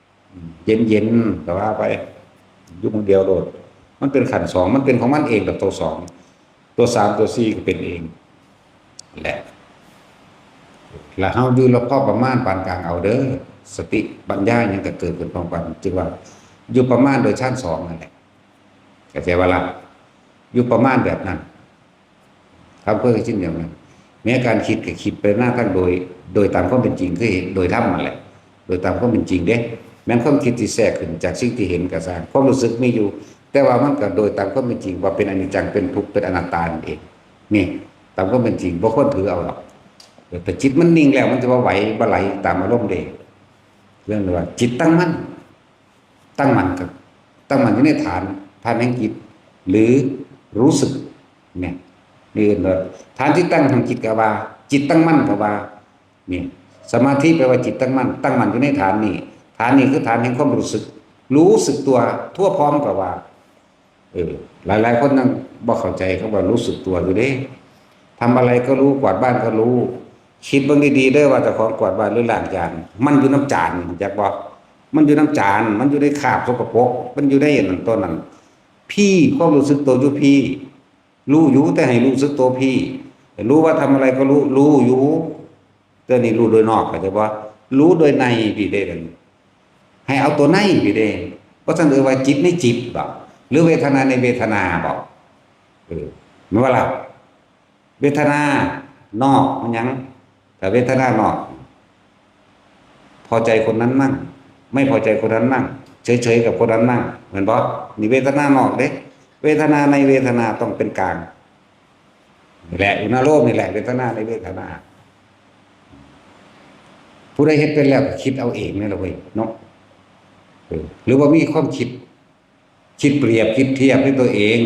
ໆ ເຢັນໆ ກໍວ່າໄປ ຢູ່ໝ່ອງດຽວໂລດ. ມັນເປັນຂັ້ນສອງ ມັນເປັນຂອງມັນເອງດອກ ໂຕສອງ ໂຕສາມ ໂຕສີ່ ກໍເປັນເອງແຫຼະ. ລະເຮົາຢູ່ລະພໍປະມານປານກາງເອົາເດີ ສະຕິປັນຍາຫຍັງກໍເກີດຂຶ້ນພ້ອມກັນ ຈຶ່ງວ່າຢູ່ປະມານໂດຍຊານສອງນັ້ນແຫຼະ. ເຂົ້າໃຈບໍ່ລະ? ຢູ່ປະມານແບບນັ້ນ ທຳເພື່ອໃຫ້ສິ້ນດຽວນັ້ນ. ແມ້ການຄິດກໍຄິດໄປໜ້າທາງໂດຍ ໂດຍຕາມຄວາມເປັນຈິງ ຄືເຫັນໂດຍທຳນັ້ນແຫຼະ ໂດຍຕາມຄວາມເປັນຈິງເດ້. ແມ່ນຄວາມຄິດທີ່ແຊກຂຶ້ນຈາກສິ່ງທີ່ເຫັນກໍຊ່າງ ຄວາມຮູ້ສຶກມີຢູ່ ແຕ່ວ່າມັນກໍໂດຍຕາມຄວາມເປັນຈິງວ່າເປັນອະນິດຈັງ ເປັນທຸກ ເປັນອະນັດຕານັ້ນເອງ. ນີ້ ຕາມຄວາມເປັນຈິງ ບໍ່ຄວນຖືເອົາດອກ. ແຕ່ຈິດມັນນິ່ງແລ້ວ ມັນຈະບໍ່ໄຫວບໍ່ໄຫຼຕາມອາລົມເດ້. ເລື່ອງທີ່ວ່າຈິດຕັ້ງໝັ້ນ ຕັ້ງໝັ້ນກັບ ຕັ້ງໝັ້ນຢູ່ໃນຖານ ຖານແຫ່ງຈິດ ຫຼື ຮູ້ສຶກ ແມ່ນ ນີ້ເອີ້ນວ່າຖານທີ່ຕັ້ງແຫ່ງຈິດກໍວ່າ ຈິດຕັ້ງໝັ້ນກໍວ່າ ນີ້ ສະມາທິແປວ່າຈິດຕັ້ງໝັ້ນ ຕັ້ງໝັ້ນຢູ່ໃນຖານນີ້ ຖານນີ້ຄືຖານແຫ່ງຄວາມຮູ້ສຶກ ຮູ້ສຶກຕົວທົ່ວພ້ອມກໍວ່າ. ເອີ ຫຼາຍໆຄົນຍັງບໍ່ເຂົ້າໃຈຄຳວ່າຮູ້ສຶກຕົວຢູ່ເດ້. ທຳອະໄລກໍຮູ້ ກວາດບ້ານກໍຮູ້. ຄິດເບິ່ງດີໆເດີວ່າເຈົ້າຂອງກວາດບ້ານ ຫຼື ລ້າງຈານ ມັນຢູ່ນຳຈານ ຮູ້ຈັກບໍ່? ມັນຢູ່ນຳຈານ ມັນຢູ່ໃນຄາບສົກກະປົກ ມັນຢູ່ໃນອັນນັ້ນຕົວນັ້ນ. ພີ້ ຄວາມຮູ້ສຶກໂຕຢູ່ພີ້ ຮູ້ຢູ່ ແຕ່ໃຫ້ຮູ້ສຶກໂຕພີ້. ຮູ້ວ່າທຳອະໄລກໍຮູ້ ຮູ້ຢູ່ ແຕ່ນີ້ຮູ້ໂດຍນອກ ເຂົ້າໃຈບໍ່? ຮູ້ໂດຍໃນພີ້ເດ້ ໃຫ້ເອົາຕົວໃນພີ້ເດ້. ບໍ່ຊັ້ນເອີ້ນວ່າຈິດໃນຈິດບໍ ຫຼື ເວທະນາໃນເວທະນາບໍ? ເອີ ແມ່ນບໍ່ລະ? ເວທະນານອກມັນຫຍັງ? ຖ້າເວທະນານອກ ພໍໃຈຄົນນັ້ນໝັ້ງ ໄມ່ພໍໃຈຄົນນັ້ນໝັ້ງ ເສີຍໆກັບຄົນນັ້ນໝັ້ງ ແມ່ນບໍ່? ນີ້ເວທະນານອກເດ້. ເວທະນາໃນເວທະນາຕ້ອງເປັນກາງ. ນີ້ແຫຼະ ອຸນາໂລມນີ້ແຫຼະ ເວທະນາໃນເວທະນາ. ຜູ້ໃດເຮັດເປັນແລ້ວກໍຄິດເອົາເອງນີ້ລະເວີຍເນາະ. ເອີ ຫຼືວ່າມີຄວາມຄິດ ຄິດປຽບຄິດທຽບໃນຕົວເອງ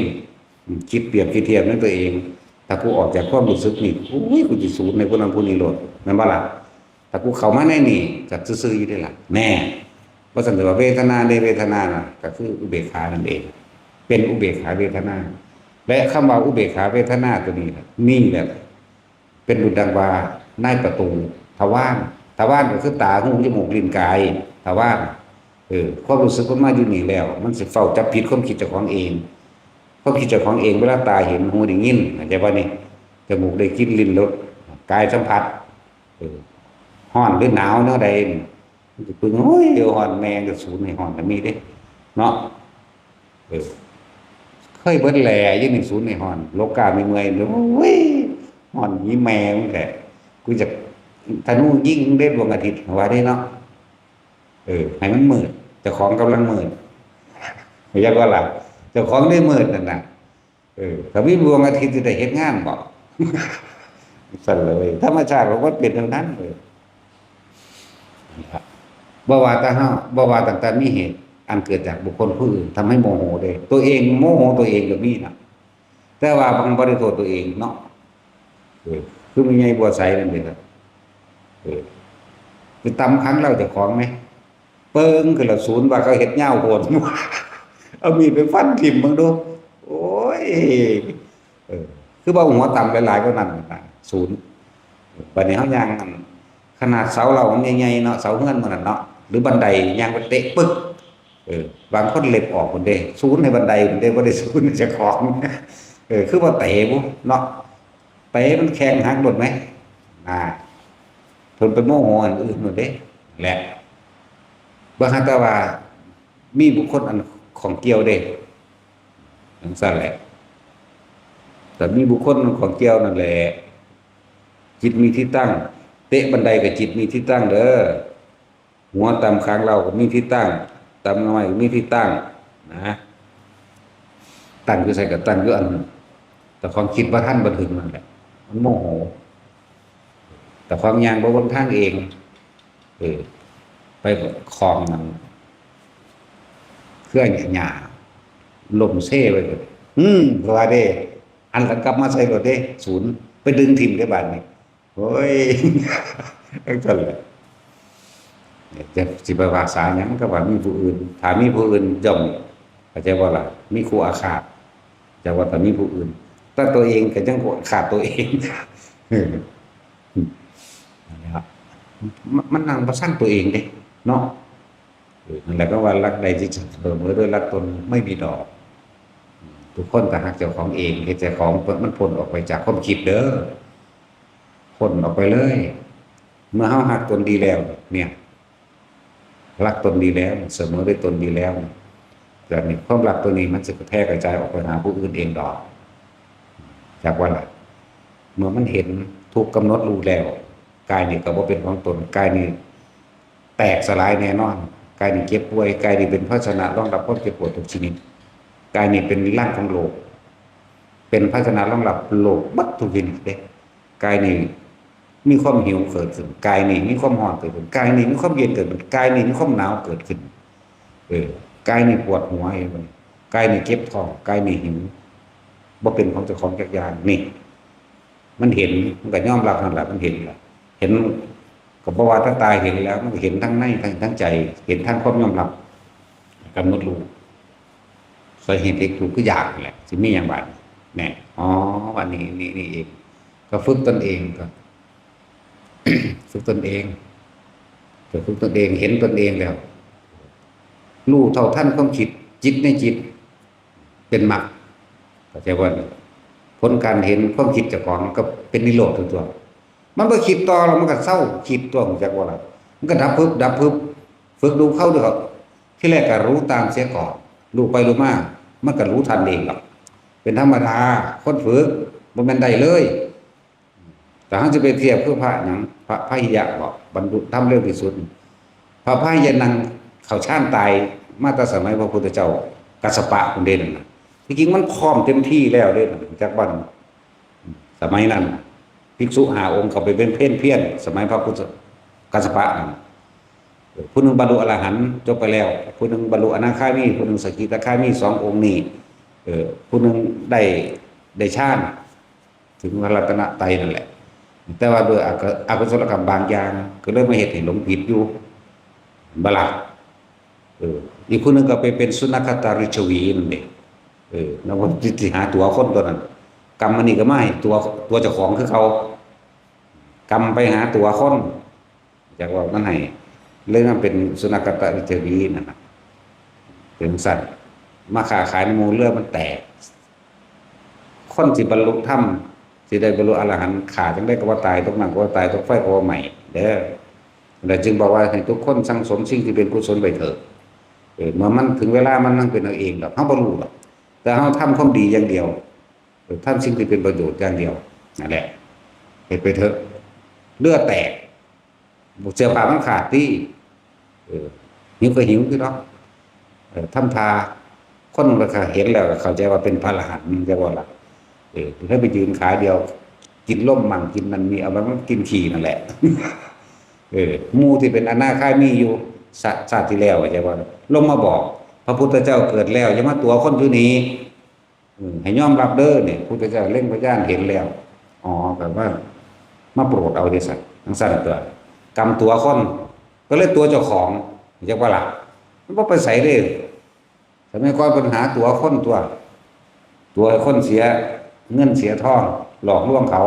ອືມ ຄິດປຽບຄິດທຽບໃນຕົວເອງ. ຖ້າກູອອກຈາກຄວາມຮູ້ສຶກນີ້ ໂອ້ຍ ກູຊິສູນໃນຜູ້ນັ້ນຜູ້ນີ້ໂລດ ແມ່ນບໍ່ລະ? ຖ້າກູເຂົ້າມາໃນນີ້ກໍຊື່ໆຢູ່ເດ້ລະ ແນ່. ວ່າຊັ້ນເຖາະ ເວທະນາໃນເວທະນານະ ກໍຄືອຸເບກຂານັ້ນເອງ ເປັນອຸເບກຂາເວທະນາ. ແລະ ຄຳວ່າອຸເບກຂາເວທະນາຕົວນີ້ນະ ນີ້ແຫຼະ ເປັນບຸນດັ່ງວ່ານາຍປະຕູທະວານ. ທະວານກໍຄືຕາ, ຫູ, ຈະມູກ, ລີ້ນ, ກາຍ, ທະວານ. ເອີ ຄວາມຮູ້ສຶກມັນມາຢູ່ນີ້ແລ້ວ ມັນຊິເຝົ້າຈັບຜິດຄວາມຄິດເຈົ້າຂອງເອງ. ຄວາມຄິດເຈົ້າຂອງເອງ ເວລາຕາເຫັນ, ຫູໄດ້ຍິນ, ເຂົ້າໃຈບໍ່ນີ້? ຈະມູກໄດ້ກິ່ນ, ລີ້ນລົດ, ກາຍສຳຜັດ. ເອີ ຮ້ອນຫຼືໜາວແນວໃດນີ້ ມັນຊິປຶງ ໂອ້ຍ ຮ້ອນແມ່ງ ກະສູນໃຫ້ຮ້ອນກະມີເດ້ເນາະ. ເອີ ເຄີຍເບິດແຫຼຢູ່ນີ້ ສູນໃຫ້ຮ້ອນ ໂລກາເມື່ອຍໆ ໂອ້ຍ ຮ້ອນອີແມ່ມຶງແທ້ ກູຢາກທະນູຍິງເດ້ດວງອາທິດ ວ່າເດ້ເນາະ. ເອີ ໃຫ້ມັນມືດ ເຈົ້າຂອງກຳລັງມືດ ເຮົາຢາກວ່າລະ ເຈົ້າຂອງໄດ້ມືດນັ້ນນະ. ເອີ ຖ້າມີດວງອາທິດຊິໄດ້ເຮັດງານບໍ? ຊັ້ນເລີຍ ທຳມະຊາດຂອງມັນເປັນແນວນັ້ນເລີຍ. ບໍ່ວ່າແຕ່ເຮົາ ບໍ່ວ່າຕັ້ງແຕ່ມີເຫດອັນເກີດຈາກບຸກຄົນຜູ້ອື່ນ ທຳໃຫ້ໂມໂຫເດ້ ຕົວເອງໂມໂຫຕົວເອງກະມີນະ ແຕ່ວ່າມັນບໍ່ໄດ້ໂທດຕົວເອງເນາະ. ເອີ ຄືແມ່ໃຫຍ່ບົວໄຊນັ້ນເດ້ ເອີ ໄປຕຳຂັງເລົາເຈົ້າຂອງແມ ເປິງຂຶ້ນລະສູນວ່າເຂົາເຮັດຍາວໂພດ ເອົາມີດໄປຟັນຖິ້ມເບິ່ງດູ ໂອ້ຍ ເອີ ຄືວ່າຫົວຕຳຫຼາຍໆກວ່ານັ້ນນະ ສູນ. ບາດນີ້ເຮົາຍ່າງ ອັນ ຂະໜາດເສົາເລົາມັນໃຫຍ່ໆເນາະ ເສົາເຮືອນມື້ນັ້ນເນາະ ຫຼືບັນໄດ ຍ່າງໄປເຕະປຶກ ເອີ ບາງຄົນເລັບອອກພຸ້ນເດ້ ສູນໃຫ້ບັນໄດພຸ້ນເດ້ ບໍ່ໄດ້ສູນໃຫ້ເຈົ້າຂອງ. ເອີ ຄືວ່າເຕະບຸເນາະ ເຕະມັນແຂ້ງຫັກໂລດແມ ນາ ເພິ່ນໄປໂມໂຫອັນອື່ນໂລດເດ້ ແຫຼະ ເບິ່ງຫາແຕ່ວ່າມີບຸກຄົນອັນຂ້ອງກ່ຽວເດ້ ຈັ່ງຊັ້ນແຫຼະ ແຕ່ມີບຸກຄົນອັນຂ້ອງກ່ຽວນັ້ນແຫຼະ ຈິດມີທີ່ຕັ້ງ ເຕະບັນໄດກະຈິດມີທີ່ຕັ້ງເດີ. ຫົວຕຳຄາງເລົາກະມີທີ່ຕັ້ງ ຕຳໜໍ່ໄມ້ກະມີທີ່ຕັ້ງນະ ຕັ້ງຢູ່ໃສກະຕັ້ງຢູ່ອັນ ແຕ່ຂອງຄິດບໍ່ທັນບໍ່ເຖິງນັ້ນແຫຼະ ມັນໂມໂຫ ແຕ່ຂອງຍ່າງບໍ່ເບິ່ງທາງເອງ ເອີ ໄປຂອງນັ້ນ ເຄືອຫຍ້າລົ້ມເຊໄວ້ ອືມ ວ່າເດ້ ຫັນຫຼັງກັບມາໃສ່ໂລດເດ້ ສູນ ໄປດຶງຖິ້ມເດ້ບາດນີ້. ໂອ້ຍ ຈັ່ງຊັ້ນແຫຼະ ຈະຊິໄປວ່າສາຫຍັງ ກະວ່າມີຜູ້ອື່ນ ຖ້າມີຜູ້ອື່ນຍ່ອມ ເຂົ້າໃຈບໍ່ລະ ມີຄູ່ອາຄາດ ຈະວ່າຖ້າມີຜູ້ອື່ນ ແຕ່ຕົວເອງກະຍັງອາຄາດຕົວເອງ ເອີ ນັ້ນແຫຼະ ມັນ ມັນນັ່ງປະຊັງຕົວເອງເດ້ເນາະ. ເອີ ນັ້ນແຫຼະ ເພາະວ່າລັກໄດ້ຈິດສັງເສມອໂດຍລັກຕົນໄມ່ມີດອກ ທຸກຄົນຕ້ອງຮັກເຈົ້າຂອງເອງ ເຮັດໃຫ້ຂອງມັນພົ້ນອອກໄປຈາກຄວາມຄິດເດີ ພົ້ນອອກໄປເລີຍ. ເມື່ອເຮົາຮັກຕົນດີແລ້ວເນຍ ລັກຕົນດີແລ້ວ ສະເໝີດ້ວຍຕົນດີແລ້ວ ແລ້ວນີ້ຄວາມລັກຕົວນີ້ມັນຊິກະແຜ່ກະຈາຍອອກໄປຫາຜູ້ອື່ນເອງດອກ ຈັກວ່າລະ. ເມື່ອມັນເຫັນ ຖືກກຳນົດຮູ້ແລ້ວ ກາຍນີ້ກະບໍ່ເປັນຂອງຕົນ ກາຍນີ້ ແຕກສະຫຼາຍແນ່ນອນ. ກາຍນີ້ເຈັບປ່ວຍ ກາຍນີ້ເປັນພາຊະນະຮອງຮັບຄວາມເຈັບປວດທຸກຊະນິດ. ກາຍນີ້ເປັນລັງຂອງໂລກ ເປັນພາຊະນະຮອງຮັບໂລກເບິດທຸກຊະນິດເດ້. ກາຍນີ້ມີຄວາມຫິວເກີດຂຶ້ນ ກາຍນີ້ມີຄວາມຮ້ອນເກີດຂຶ້ນ ກາຍນີ້ມີຄວາມເຢັນເກີດຂຶ້ນ ກາຍນີ້ມີຄວາມໜາວເກີດຂຶ້ນ. ເອີ ກາຍນີ້ປວດຫົວ ກາຍນີ້ເຈັບທ້ອງ ກາຍນີ້ຫິວ ບໍ່ເປັນຂອງເຈົ້າຂອງຈັກຢ່າງ. ນີ້ ມັນເຫັນ ມັນກະຍອມຮັບຫັ້ນລະ ມັນເຫັນລະ ເຫັນ ກະບໍ່ວ່າແຕ່ຕາເຫັນແລ້ວ ມັນກະເຫັນທັງໃນທັງ ທັງໃຈ ເຫັນທັງຄວາມຍອມຮັບ ກຳນົດຮູ້ ສາເຫດທີ່ທຸກຄືຢາກຫັ້ນແຫຼະ ຊິມີຫຍັງບາດນີ້ ແນ່ ອໍ ອັນນີ້ ນີ້ ນີ້ເອງ ກະຝຶກຕົນເອງ ກະຝຶກຕົນເອງ ກະຝຶກຕົນເອງ ເຫັນຕົນເອງແລ້ວ ຮູ້ເທົ່າທັນຄວາມຄິດ ຈິດໃນຈິດ ເປັນມັກ ເຂົ້າໃຈບໍ່? ຜົນການເຫັນຄວາມຄິດເຈົ້າຂອງມັນກະເປັນນິໂຣດຕົວະ ມັນບໍ່ຄິດຕໍ່ລະ ມັນກະເຊົາຄິດຕົວະ ຮູ້ຈັກບໍ່ລະ? ມັນກະດັບປຶບ ດັບປຶບ ຝຶກດູເຂົ້າເດີ ທີແລກກະຮູ້ຕາມເສຍກ່ອນ ຮູ້ໄປຮູ້ມາ ມັນກະຮູ້ທັນເອງດອກ ເປັນທຳມະດາ ຄົນຝຶກ ບໍ່ແມ່ນໄດ້ເລີຍ. ແຕ່ເຮົາຊິໄປທຽບຄືພະຫຍັງ ພະ ພະຫິຍະບໍ ບັນລຸທຳເລັວທີ່ສຸດ. ພະ ພະຫິຍະນັ່ງເຂົ້າຊານຕາຍມາແຕ່ສະໄໝພະພຸດທະເຈົ້າ ກັດສະປະພຸ້ນເດ້ນັ້ນນະ ທີ່ຈິງມັນພ້ອມເຕັມທີ່ແລ້ວເດ້ນັ້ນ ຈັກບັດ ສະໄໝນັ້ນ ພິກສຸຫ້າອົງເຂົ້າໄປເປັນເພນພຽນ ສະໄໝພະພຸດທະ ກັດສະປະນັ້ນ ຜູ້ໜຶ່ງບັນລຸອະລະຫັນຈົບໄປແລ້ວ ຜູ້ໜຶ່ງບັນລຸອະນາຄາມີ ຜູ້ໜຶ່ງສະກິທາຄາມີ ສອງອົງນີ້ ເອີ ຜູ້ໜຶ່ງໄດ້ ໄດ້ຊານ ເຖິງພະລັດຕະນະໄຕນັ້ນແຫຼະ ແຕ່ວ່າດ້ວຍອະກະ ອະກຸສົລະກຳບາງຢ່າງ ກະເລີຍມາເຮັດໃຫ້ຫຼົງຜິດຢູ່ ເຫັນບໍ່ລະ? ເອີ ອີກຜູ້ໜຶ່ງກະໄປເປັນສຸນັກຂະຕາລິດຊະວີນັ້ນເດ້ ເອີ ແລ້ວກໍຊິຫາຕົວະຄົນຕົວນັ້ນ ກຳອັນນີ້ກະມາໃຫ້ຕົວະ ຕົວະເຈົ້າຂອງຄືເກົ່າ ກຳໄປຫາຕົວະຄົນ ຈັກວ່າມັນໃຫ້ ເລີຍມາເປັນສຸນັກຂະຕາລິດຊະວີນັ້ນນະ ເປັນຈັ່ງຊັ້ນ ມາຄ້າຂາຍນຳໝູ່ເຫຼືອມັນແຕກ ຄົນຊິບັນລຸທຳ ຊິໄດ້ບັນລຸອະລະຫັນ ຂ້າຈັ່ງໃດກະບໍ່ຕາຍ ຕົກນ້ຳກະບໍ່ຕາຍ ຕົກໄຟກະບໍ່ໄໝ້ເດີ. ແລະຈຶ່ງບອກວ່າໃຫ້ທຸກຄົນສັ່ງສົມສິ່ງທີ່ເປັນກຸສົນໄວ້ເຖີ້. ເອີ ເມື່ອມັນເຖິງເວລາມັນນຳເປັນເອົາເອງດອກ ເຮົາບໍ່ຮູ້ດອກ ແຕ່ເຮົາທຳຄວາມດີຢ່າງດຽວ ເອີ ທຳສິ່ງທີ່ເປັນປະໂຫຍດຢ່າງດຽວ ນັ້ນແຫຼະ ເຮັດໄປເຖາະ. ເຫຼືອແຕກ ເສື້ອຜ້າມັນຂາດຕິ ເອີ ຫິວກໍຫິວຄືເນາະ ເອີ ທຳທ່າ ຄົນກໍເຫັນແລ້ວກໍເຂົ້າໃຈວ່າເປັນພະອະລະຫັນ ແມ່ນບໍ່ລະ? ເອີ ເລີຍໄປຢືນຂາດຽວ ກິນລົມໝັ່ງ ກິນນັ້ນນີ້ ເອົາມັນກິນຂີ້ນັ້ນແຫຼະ. ເອີ ໝູ່ທີ່ເປັນອະນາຄາມີຢູ່ຊາດ ຊາດທີ່ແລ້ວ ເຈົ້າວ່າ ລົງມາບອກ ພະພຸດທະເຈົ້າເກີດແລ້ວ ຢ່າມາຕົວະຄົນຢູ່ນີ້ ເອີ ໃຫ້ຍອມຮັບເດີນີ້ ພຸດທະເຈົ້າເລັງພະຍານເຫັນແລ້ວ ອໍ ກໍມາ ມາໂປດເອົາເດ້ຊັ້ນ ຈັ່ງຊັ້ນຕົວະ ກຳຕົວະຄົນ ກໍເລີຍຕົວະເຈົ້າຂອງ ເຈົ້າວ່າລະ ມັນບໍ່ໄປໃສເດ້. ສະໄໝກ່ອນເພິ່ນຫາຕົວະຄົນຕົວະ ຕົວະໃຫ້ຄົນເສຍເງິນເສຍທອງ ຫຼອກລວງເຂົາ.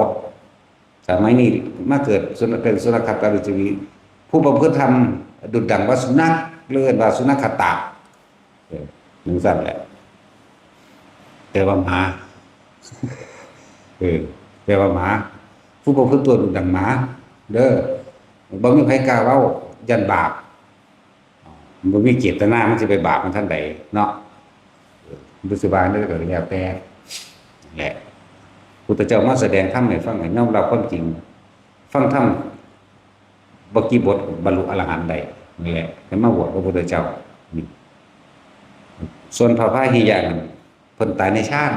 ສະໄໝນີ້ມາເກີດສຸນ- ເປັນສຸນນະຂະຕະລິຊະວີ ຜູ້ປະພຶດທຳດຸດດັ່ງວ່າສຸນັກ ຫຼືເອີ້ນວ່າສຸນັກຂະຕະ ເອີ ຈັ່ງຊັ້ນແຫຼະ ແປວ່າໝາ ເອີ ແປວ່າໝາ ຜູ້ປະພຶດຕົວດຸດດັ່ງໝາເດີ ບໍ່ມີໃຜກ້າເວົ້າ ຢ້ານບາບ. ບໍ່ມີເຈດຕະນາ ມັນຊິໄປບາບມັນທາງໃດເນາະ ເອີ ບໍ່ຊິວ່າແນວໃດກໍແລ້ວແຕ່ແຫຼະ. ພຸດທະເຈົ້າມາສະແດງທຳໃຫ້ຟັງ ໃຫ້ຍອມຮັບຄວາມຈິງ ຟັງທຳບໍ່ກີ່ບົດບັນລຸອະລະຫັນໄດ້ ນີ້ແຫຼະ ໃຫ້ມາບວດກັບພຸດທະເຈົ້າ. ສ່ວນພະພາຫິຍະນັ້ນ ເພິ່ນຕາຍໃນຊານ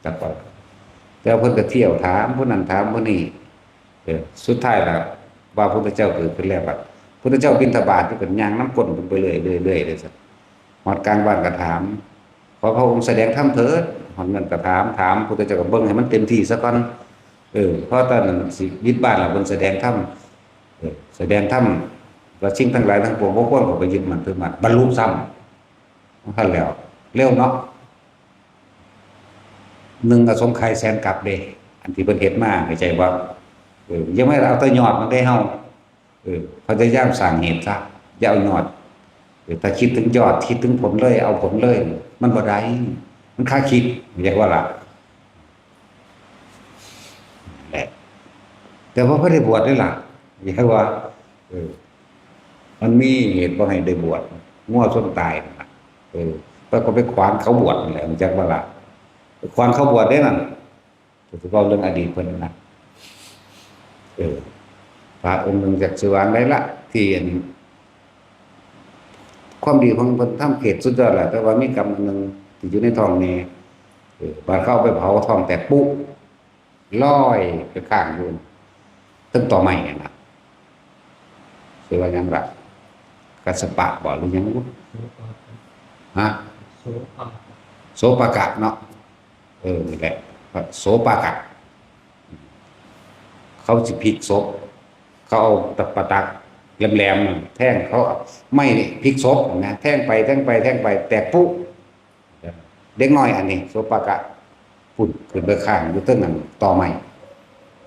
ຈັກວ່າ ແຕ່ເພິ່ນກໍທ່ຽວຖາມຜູ້ນັ້ນຖາມຜູ້ນີ້ ເອີ ສຸດທ້າຍລະວ່າພຸດທະເຈົ້າເກີດຂຶ້ນແລ້ວ ບັດພຸດທະເຈົ້າບິນທະບາດຢູ່ ເພິ່ນຍ່າງນຳກົ້ນເພິ່ນໄປເລື້ອຍໆເລື້ອຍໆເລີຍຊັ້ນ. ຮອດກາງບ້ານກໍຖາມ ຂໍພະອົງສະແດງທຳເຖີດ ຮອດເຮືອນກໍຖາມ ຖາມ ພຸດທະເຈົ້າກໍເບິ່ງໃຫ້ມັນເຕັມທີ່ຊະກ່ອນ ເອີ ພໍຕອນນັ້ນຊິບິດບ້ານລະ ເພິ່ນສະແດງທຳ ເອີ ສະແດງທຳ ແລ້ວສິ່ງທັງຫຼາຍທັງປວງບໍ່ຄວນເຂົ້າໄປຍຶດໝັ້ນຖືໝັ້ນ ບັນລຸຊ້ຳ ນັ້ນແຫຼະ ເລັວເນາະ. ໜຶ່ງອະສົງໄຂແສນກັບເດ້ ອັນທີ່ເພິ່ນເຮັດມາ ເຂົ້າໃຈບໍ່? ເອີ ຢ່າມາເອົາແຕ່ຍອດມັນເດ້ເຮົາ ເອີ ພະຍາຍາມສ້າງເຫດຊະ ຢ່າເອົາຍອດ ເອີ ຖ້າຄິດເຖິງຍອດ ຄິດເຖິງຜົນເລີຍ ເອົາຜົນເລີຍ ມັນບໍ່ໄດ້ ມັນຄາຄິດ ເຫັນບໍ່ລະ? ແຫຼະ ແຕ່ວ່າບໍ່ໄດ້ບວດເດ້ລະ ເຫັນວ່າ ເອີ ມັນມີເຫດບໍ່ໃຫ້ໄດ້ບວດ ງົວຊົນຕາຍນັ້ນນະ ເອີ ແລ້ວກໍໄປຂວາງເຂົາບວດນັ້ນແຫຼະ ຮູ້ຈັກບໍ່ລະ? ໄປຂວາງເຂົາບວດເດ້ນັ້ນ ຊິເວົ້າເລື່ອງອະດີດເພິ່ນນະ ເອີ ພະອົງໜຶ່ງ ຈັກຊິວ່າໃດລະ ທີ່ອັນ ຄວາມດີຂອງເພິ່ນທຳເຂດສຸດຍອດແຫຼະ ແຕ່ວ່າມີກຳອັນໜຶ່ງທີ່ຢູ່ໃນທ້ອງແມ່ ເອີ ບາດເຂົາເອົາໄປເຜົາ ທ້ອງແຕກປຸ ລອຍໄປຄ້າງຢູ່ເທິງຕໍໄມ້ຫັ້ນນະ ຊື່ວ່າຫຍັງລະ ກັດສະປະບໍ ຫຼືຫຍັງ ໂສປາກະ ຮະ ໂສປາກະ ໂສປາກະເນາະ ເອີ ນີ້ແຫຼະ ໂສປາກະ ເຂົາຊິພິກສົບ ເຂົາເອົາຕະປະຕັກແຫຼມໆແທງ ເຂົາເອົາໄມ້ພິກສົບນະ ແທງໄປແທງໄປແທງໄປ ແຕກປຸ ເດັກນ້ອຍອັນນີ້ ໂສປາກະ ພຸ້ນ ຂຶ້ນໄປຄ້າງຢູ່ເທິງນັ້ນ ຕໍໄມ້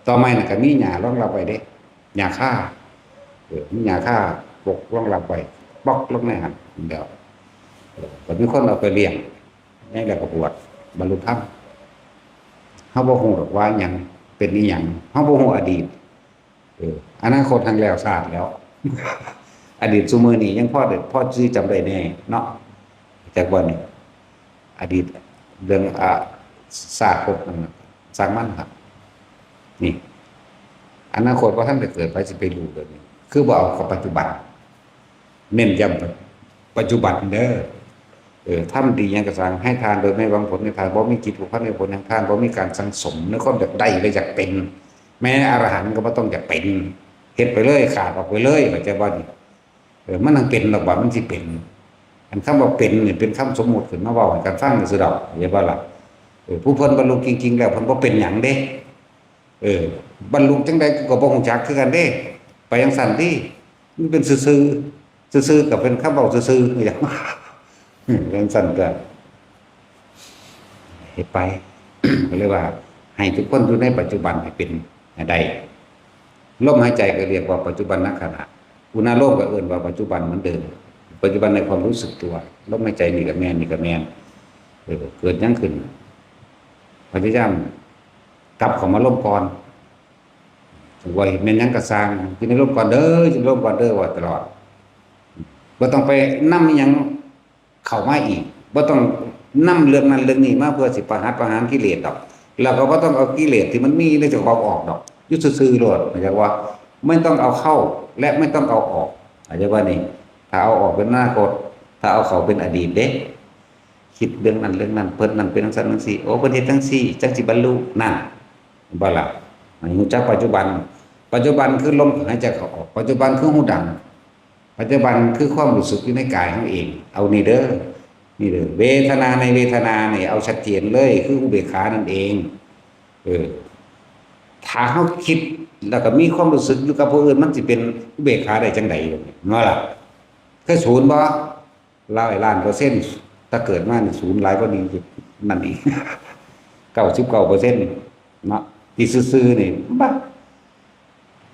ຕໍໄມ້ນັ້ນກໍມີຫຍ້າລອງຮັບໄວ້ເດ້ ຫຍ້າຄາ ເອີ ມີຫຍ້າຄາປົກລອງຮັບໄວ້ ປັອກລົງໃນຫັ້ນແລ້ວ ເອີ ກໍມີຄົນເອົາໄປລ້ຽງ ໃນແລ້ວກໍບວດ ບັນລຸທຳ ເຮົາບໍ່ຮູ້ດອກວ່າຫຍັງ ເປັນອີ່ຫຍັງ ເຮົາບໍ່ຮູ້ອະດີດ ເອີ ອະນາຄົດຫັ້ນແລ້ວຊາດແລ້ວ ອະດີດຊຸມື້ນີ້ຍັງພໍໄດ້ ພໍຊິຈຳໄດ້ແດ່ເນາະ ຈັກວ່ານີ້ ອະດີດເລື່ອງ ອາ ຊາດພົບນັ້ນນະ ຊ່າງມັນຄັບ ນີ້ ອະນາຄົດບໍ່ທັນໄດ້ເກີດ ໃຜຊິໄປຮູ້ແບບນີ້ ຄືບໍ່ເອົາເຂົ້າປັດຈຸບັນ ເນັ້ນຢ້ຳປັດຈຸບັນເດີ ເອີ ທຳດີຫຍັງກໍຊ່າງ ໃຫ້ທານໂດຍໄມ່ຫວັງຜົນໃນທານ ບໍ່ມີຈິດຜູກພັນໃນຜົນແຫ່ງທານ ບໍ່ມີການສັ່ງສົມໃນຄວາມຢາກໄດ້ ແລະ ຢາກເປັນ ແມ້ອະລະຫັນກໍບໍ່ຕ້ອງຢາກເປັນ ເຮັດໄປເລີຍ ຂາດອອກໄປເລີຍ ເຂົ້າໃຈບໍ່ນີ້? ເອີ ມັນຈັ່ງເປັນດອກ ວ່າມັນຊິເປັນ ອັນຄຳວ່າເປັນນີ້ເປັນຄຳສົມມຸດຂຶ້ນມາເວົ້າໃຫ້ກັນຟັງຊື່ໆດອກ ເຫັນບໍ່ລະ? ເອີ ຜູ້ເພິ່ນບັນລຸຈິງໆແລ້ວ ເພິ່ນບໍ່ເປັນຫຍັງເດ້ ເອີ ບັນລຸຈັ່ງໃດ ກູກໍບໍ່ຮູ້ຈັກຄືກັນເດ້ ໄປຈັ່ງຊັ້ນຕິ ມັນເປັນຊື່ໆ ຊື່ໆກໍເປັນຄຳເວົ້າຊື່ໆ ຫຍັງ ເປັນຊັ້ນກໍເຮັດໄປ ກໍເລີຍວ່າໃຫ້ທຸກຄົນຢູ່ໃນປັດຈຸບັນໃຫ້ເປັນໃຫ້ໄດ້ ລົມຫາຍໃຈກໍຮຽກວ່າປັດຈຸບັນນະຂະນະ ອຸນາໂລມກໍເອີ້ນວ່າປັດຈຸບັນເໝືອນເດີມ ປັດຈຸບັນໃນຄວາມຮູ້ສຶກຕົວ ລົມຫາຍໃຈນີ້ກໍແມ່ນ ນີ້ກໍແມ່ນ ເອີ ເກີດຫຍັງຂຶ້ນ ພະຍາຍາມກັບເຂົ້າມາລົມກ່ອນ ວ່າແມ່ນຫຍັງກໍຊ່າງ ຢູ່ໃນລົມກ່ອນເດີ ຢູ່ໃນລົມກ່ອນເດີ ວ່າຕະຫຼອດ. ບໍ່ຕ້ອງໄປນຳອີ່ຫຍັງເຂົ້າມາອີກ ບໍ່ຕ້ອງນຳເລື່ອງນັ້ນເລື່ອງນີ້ມາເພື່ອຊິປະຫັດປະຫານກິເລດດອກ ແລ້ວກໍບໍ່ຕ້ອງເອົາກິເລດທີ່ມັນມີໃນເຈົ້າຂອງອອກດອກ ຢູ່ຊື່ໆໂລດ ເຂົ້າໃຈບໍ່? ບໍ່ຕ້ອງເອົາເຂົ້າ ແລະ ບໍ່ຕ້ອງເອົາອອກ ເຂົ້າໃຈບໍ່ນີ້? ຖ້າເອົາອອກເປັນອະນາຄົດ ຖ້າເອົາເຂົ້າເປັນອະດີດເດ້. ຄິດເລື່ອງນັ້ນເລື່ອງນັ້ນ ເພິ່ນນັ້ນເປັນຈັ່ງຊັ້ນຈັ່ງຊີ້ ໂອ້ ເພິ່ນເຮັດຈັ່ງຊີ້ ຈັ່ງຊິບັນລຸ ນັ້ນ ເຫັນບໍ່ລະ? ໃຫ້ຮູ້ຈັກປັດຈຸບັນ ປັດຈຸບັນຄືລົມຫາຍໃຈເຂົ້າອອກ ປັດຈຸບັນຄືຫູດັງ ປັດຈຸບັນຄືຄວາມຮູ້ສຶກຢູ່ໃນກາຍເຮົາເອງ ເອົານີ້ເດີ ນີ້ເດີ ເວທະນາໃນເວທະນານີ້ ເອົາຊັດເຈນເລີຍ ຄືອຸເບກຂານັ້ນເອງ. ເອີ ຖ້າເຮົາຄິດ ແລ້ວກໍມີຄວາມຮູ້ສຶກຢູ່ກັບຜູ້ອື່ນ ມັນຊິເປັນອຸເບກຂາໄດ້ຈັ່ງໃດ ເຫັນບໍ່ລະ? ຄືສູນບໍ່? ຮ້ອຍລ້ານເປີເຊັນ ຖ້າເກີດມານີ້ສູນຫຼາຍກວ່ານີ້ ນັ້ນອີກ ເກົ້າສິບເກົ້າເປີເຊັນເນາະ ທີ່ຊື່ໆນີ້ ບາດ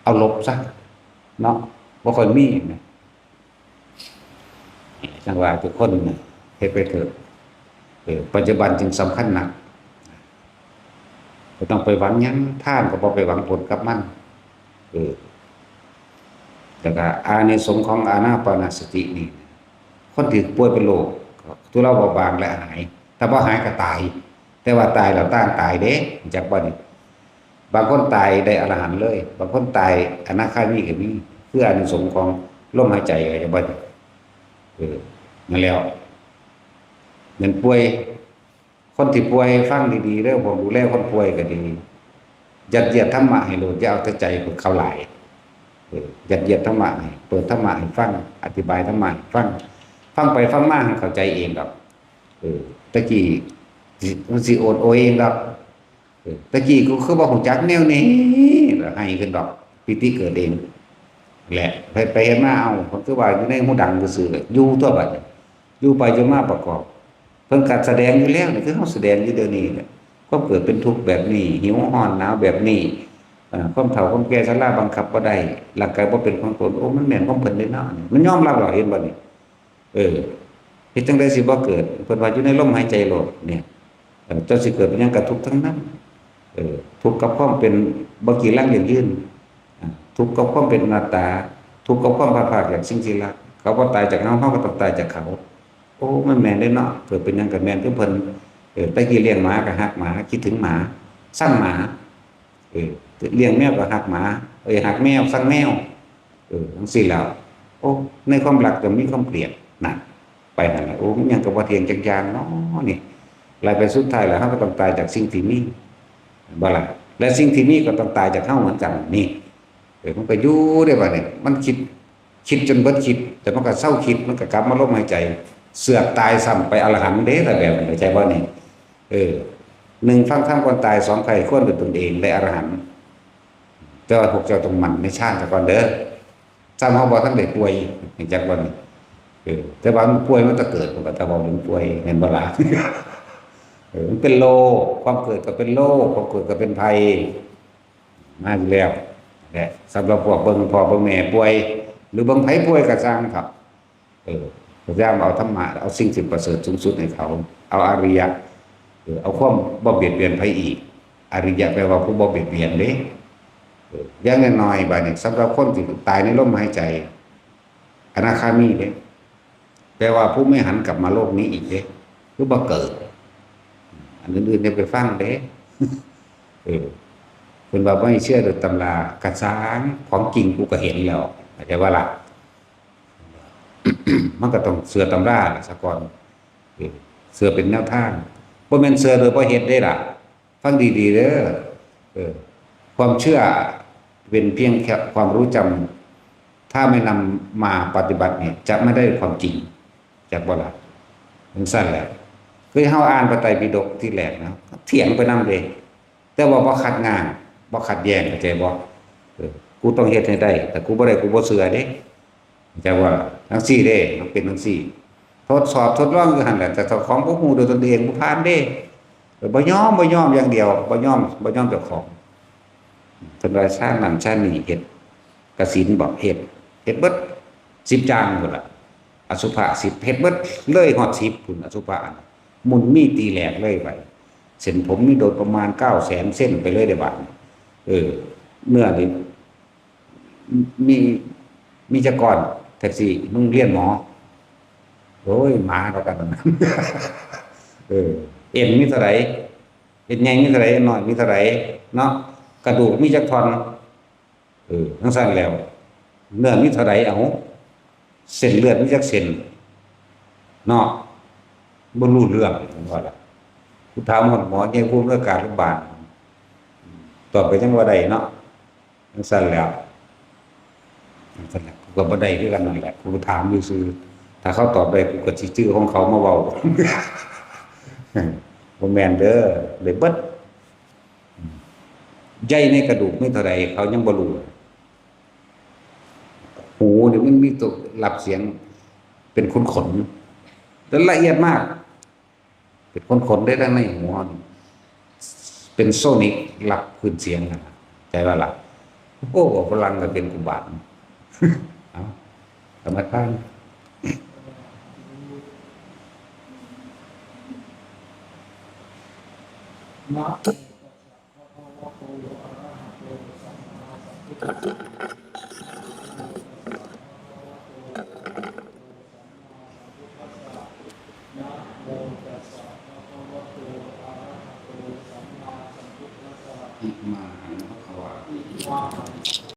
ເອົາລົບຊະເນາະ ບໍ່ຄ່ອຍມີນະ. ຈັ່ງວ່າທຸກຄົນເຮັດໄປເຖິ ເອີ ປັດຈຸບັນຈຶ່ງສຳຄັນນັກ ບໍ່ຕ້ອງໄປຫວັງຫຍັງ ທານກໍບໍ່ໄປຫວັງຜົນກັບມັນ ເອີ ແລ້ວກໍອານິສົງຂອງອານາປານະສະຕິນີ້ ຄົນທີ່ປ່ວຍເປັນໂລກ ທຸເລາເບົາບາງ ແລະ ຫາຍ ຖ້າບໍ່ຫາຍກໍຕາຍ ແຕ່ວ່າຕາຍແລ້ວຕ່າງຕາຍເດ້ ຮູ້ຈັກບໍ່ນີ້? ບາງຄົນຕາຍໄດ້ອະລະຫັນເລີຍ ບາງຄົນຕາຍອະນາຄາມີກໍມີ ຄືອານິສົງຂອງລົມຫາຍໃຈ ເຂົ້າໃຈບໍ່ນີ້? ເອີ ນັ້ນແຫຼະ ແມ່ນປ່ວຍ ຄົນທີ່ປ່ວຍຟັງດີໆເດີ ພວກດູແລຄົນປ່ວຍກໍດີ ຍັດຢຽດທຳມະໃຫ້ໂລດ ຢ່າເອົາແຕ່ໃຈພວກເຂົາຫຼາຍ ເອີ ຍັດຢຽດທຳມະໃຫ້ ເປີດທຳມະໃຫ້ຟັງ ອະທິບາຍທຳມະໃຫ້ຟັງ ຟັງໄປຟັງມາມັນເຂົ້າໃຈເອງດອກ ເອີ ແຕ່ກີ້ຊິ ມັນຊິໂອດໂອຍເອງດອກ ເອີ ແຕ່ກີ້ກູຄືບໍ່ຮູ້ຈັກແນວນີ້ ແລ້ວໄຫ້ຂຶ້ນດອກ ປີຕິເກີດເອງແຫຼະ ເຮັດໄປເຮັດມາ ເອົ້າ ເພິ່ນຄືວ່າຢູ່ໃນຫູດັງຊື່ໆ ຢູ່ຕົວະບັດນີ້ ຢູ່ໄປຢູ່ມາປະກອບ ເພິ່ນກໍສະແດງຢູ່ແລ້ວນີ້ ຄືເຮົາສະແດງຢູ່ດຽວນີ້ແຫຼະ ຄວາມເກີດເປັນທຸກແບບນີ້ ຫິວຮ້ອນໜາວແບບນີ້ ເອີ ຄວາມເຖົ້າຄວາມແກ່ຊະລາບັງຄັບບໍ່ໄດ້ ຮ່າງກາຍບໍ່ເປັນຂອງຕົນ ໂອ້ ມັນແມ່ນຂອງເພິ່ນເດ້ເນາະ ມັນຍອມຮັບແລ້ວ ເຫັນບໍ່ນີ້? ເອີ ເຮັດຈັ່ງໃດຊິບໍ່ເກີດ? ເພິ່ນວ່າຢູ່ໃນລົມຫາຍໃຈໂລດນີ້ ເອີ ເຈົ້າຊິເກີດເປັນຫຍັງກໍທຸກທັງນັ້ນ ເອີ ທຸກກັບຄວາມເປັນບໍ່ກີ່ລັງຢັ້ງຢືນ ອາ ທຸກກັບຄວາມເປັນອະນັດຕາ ທຸກກັບຄວາມພັດພາກຈາກສິ່ງທີ່ຮັກ ເຂົາບໍ່ຕາຍຈາກເຮົາ ເຮົາກໍຕ້ອງຕາຍຈາກເຂົາ. ໂອ້ ມັນແມ່ນເດ້ເນາະ ເກີດເປັນຫຍັງກໍແມ່ນຄືເພິ່ນ ເອີ ແຕ່ກີ້ລ້ຽງໝາກໍຮັກໝາ ຄິດເຖິງໝາ ຊັງໝາ ເອີ ລ້ຽງແມວກໍຮັກໝາ ເອີຍ ຮັກແມວ ຊັງແມວ ເອີ ຈັ່ງຊີ້ແລ້ວ ໂອ້ ໃນຄວາມຮັກກໍມີຄວາມກຽດ ນັ້ນ ໄປຫັ້ນລະ ໂອ້ ມັນຫຍັງກໍບໍ່ທ່ຽງຈັກຢ່າງເນາະນີ້ ແລ້ວໄປສຸດທ້າຍແລ້ວເຮົາກໍຕ້ອງຕາຍຈາກສິ່ງທີ່ມີ ເຫັນບໍ່ລະ? ແລະ ສິ່ງທີ່ມີກໍຕ້ອງຕາຍຈາກເຮົາເໝືອນກັນນີ້ ເອີ ມັນກໍຢູ່ເດ້ບາດນີ້ ມັນຄິດ ຄິດຈົນເບິດຄິດ ແຕ່ມັນກໍເຊົາຄິດ ມັນກໍກັບມາລົມຫາຍໃຈ ເຊືອກຕາຍຊ້ຳໄປອະລະຫັນເດ້ ຖ້າແບບນັ້ນ ເຂົ້າໃຈບໍ່ນີ້? ເອີ ໜຶ່ງ ຟັງທຳກ່ອນຕາຍ ສອງ ໃຄ່ຄວນດ້ວຍຕົນເອງ ໄດ້ອະລະຫັນ ແຕ່ວ່າພວກເຈົ້າຕ້ອງໝັ້ນໃນຊານຊະກ່ອນເດີ ຊ້ຳເຮົາບໍ່ທັນໄດ້ປ່ວຍ ຮູ້ຈັກບໍ່ນີ້? ເອີ ແຕ່ວ່າມັນປ່ວຍມາແຕ່ເກີດ ມັນກໍ ຖ້າເວົ້າເລື່ອງປ່ວຍ ແມ່ນບໍ່ລະ? ເອີ ມັນເປັນໂລກ ຄວາມເກີດກໍເປັນໂລກ ຄວາມເກີດກໍເປັນໄພ ມາຢູ່ແລ້ວແຫຼະ ສຳລັບພວກເບິ່ງພໍ່ເບິ່ງແມ່ປ່ວຍ ຫຼືເບິ່ງໃຜປ່ວຍກໍຊ່າງເຖາະ ເອີ ພະຍາຍາມເອົາທຳມະ ເອົາສິ່ງທີ່ປະເສີດສູງສຸດໃຫ້ເຂົາ ເອົາອະລິຍະ ເອີ ເອົາຄວາມບໍ່ບຽດບຽນໃຜອີກ ອະລິຍະແປວ່າຜູ້ບໍ່ບຽດບຽນເດ້ ເອີ ຢ່າງໜ້ອຍໆ ບາດນີ້ ສຳລັບຄົນທີ່ຕາຍໃນລົມຫາຍໃຈ ອະນາຄາມີເດ້ ແປວ່າຜູ້ບໍ່ຫັນກັບມາໂລກນີ້ອີກເດ້ ຄືບໍ່ເກີດ ອັນອື່ນໆຢ່າໄປຟັງເດ້ ເອີ ເພິ່ນວ່າບໍ່ໃຫ້ເຊື່ອໂດຍຕຳລາ ກະຊ່າງ ຂອງຈິງກູກໍເຫັນແລ້ວ ເຂົ້າໃຈບໍ່ລະ? ມັນກໍຕ້ອງເຊື່ອຕຳລາລະຊະກ່ອນ ເອີ ເຊື່ອເປັນແນວທາງ ບໍ່ແມ່ນເຊື່ອໂດຍບໍ່ເຮັດເດ້ລະ. ຟັງດີໆເດີ ເອີ ຄວາມເຊື່ອເປັນພຽງແຄ່ຄວາມຮູ້ຈຳ ຖ້າໄມ່ນຳມາປະຕິບັດນີ້ ຈະໄມ່ໄດ້ຄວາມຈິງ ຈັກບໍ່ລະ? ຈັ່ງຊັ້ນແຫຼະ ຄືເຮົາອ່ານພະໄຕປິດົກທີແລກນະ ຖຽງໄປນຳເດ້ ແຕ່ວ່າບໍ່ຂັດງານ ບໍ່ຂັດແຍ້ງ ເຂົ້າໃຈບໍ່? ເອີ ກູຕ້ອງເຮັດໃຫ້ໄດ້ ຖ້າກູບໍ່ໄດ້ ກູບໍ່ເຊື່ອເດ້. ເຈົ້າວ່າຈັ່ງຊີ້ເດ້ ມັນເປັນຈັ່ງຊີ້ ທົດສອບທົດລອງຢູ່ຫັ້ນແຫຼະ ແຕ່ເຈົ້າຂອງບໍ່ຮູ້ດ້ວຍຕົນເອງ ບໍ່ຜ່ານເດ້ ເອີ ບໍ່ຍອມ ບໍ່ຍອມຢ່າງດຽວ ບໍ່ຍອມ ບໍ່ຍອມເຈົ້າຂອງ ເພິ່ນວ່າຊານນັ້ນຊານນີ້ເຮັດ ກະສິນບໍ ເຮັດ ເຮັດເບິດສິບຢ່າງພຸ້ນລະ ອະສຸພະສິບ ເຮັດເບິດເລີຍຮອດສິບພຸ້ນ ອະສຸພະ ໝຸ່ນມີຕີແຫຼກເລີຍໄປ ເສັ້ນຜົມມີໂດດປະມານເກົ້າແສນເສັ້ນໄປເລີຍເດ້ບາດນີ້ ເອີ ເນື້ອນີ້ ມີ ມີຈັກກ້ອນ? ແທັກຊີ ມຶງຮຽນໝໍ? ໂອ້ຍ ໝາ ວ່າກັນ. ເອີ ເອັນມີເທົ່າໃດ? ເອັນໃຫຍ່ມີເທົ່າໃດ? ເອັນນ້ອຍມີເທົ່າໃດ? ເນາະ ກະດູກມີຈັກທ່ອນ? ເອີ ຈັ່ງຊັ້ນແລ້ວ ເນື້ອມີເທົ່າໃດ? ເອົາ ເສັ້ນເລືອດມີຈັກເສັ້ນ? ເນາະ ບໍ່ຮູ້ເລື່ອງ ວ່າລະ. ກູຖາມຮອດໝໍໃຫຍ່ ຜູ້ອຳນວຍການໂຮງບານ ຕອບໄປຍັງບໍ່ໄດ້ເນາະ. ຈັ່ງຊັ້ນແຫຼະ ຈັ່ງຊັ້ນແຫຼະ ກູກໍບໍ່ໄດ້ຄືກັນນັ້ນແຫຼະ ກູຖາມຊື່ໆ. ຖ້າເຂົາຕອບໄດ້ ກູກໍຊິຈື່ຂອງເຂົາມາເວົ້າ. ບໍ່ແມ່ນເດີ ໄດ້ເບິດ. ໃຍໃນກະດູກມີເທົ່າໃດ ເຂົາຍັງບໍ່ຮູ້. ຫູນີ້ມັນມີໂຕຮັບສຽງເປັນຂົນໆ ແລະ ລະອຽດມາກ. ເປັນຂົນໆ ໄດ້ທັງໃນຫົວ ເປັນໂຊນິກ ຮັບຄື້ນສຽງຫັ້ນນະ ໃຈວ່າລະ. ໂອ້ ເວົ້າຝຣັ່ງກໍເປັນກຸບານ. ເອົາ ກຳມະຖານ ອິມາຫັງພະຄະວາ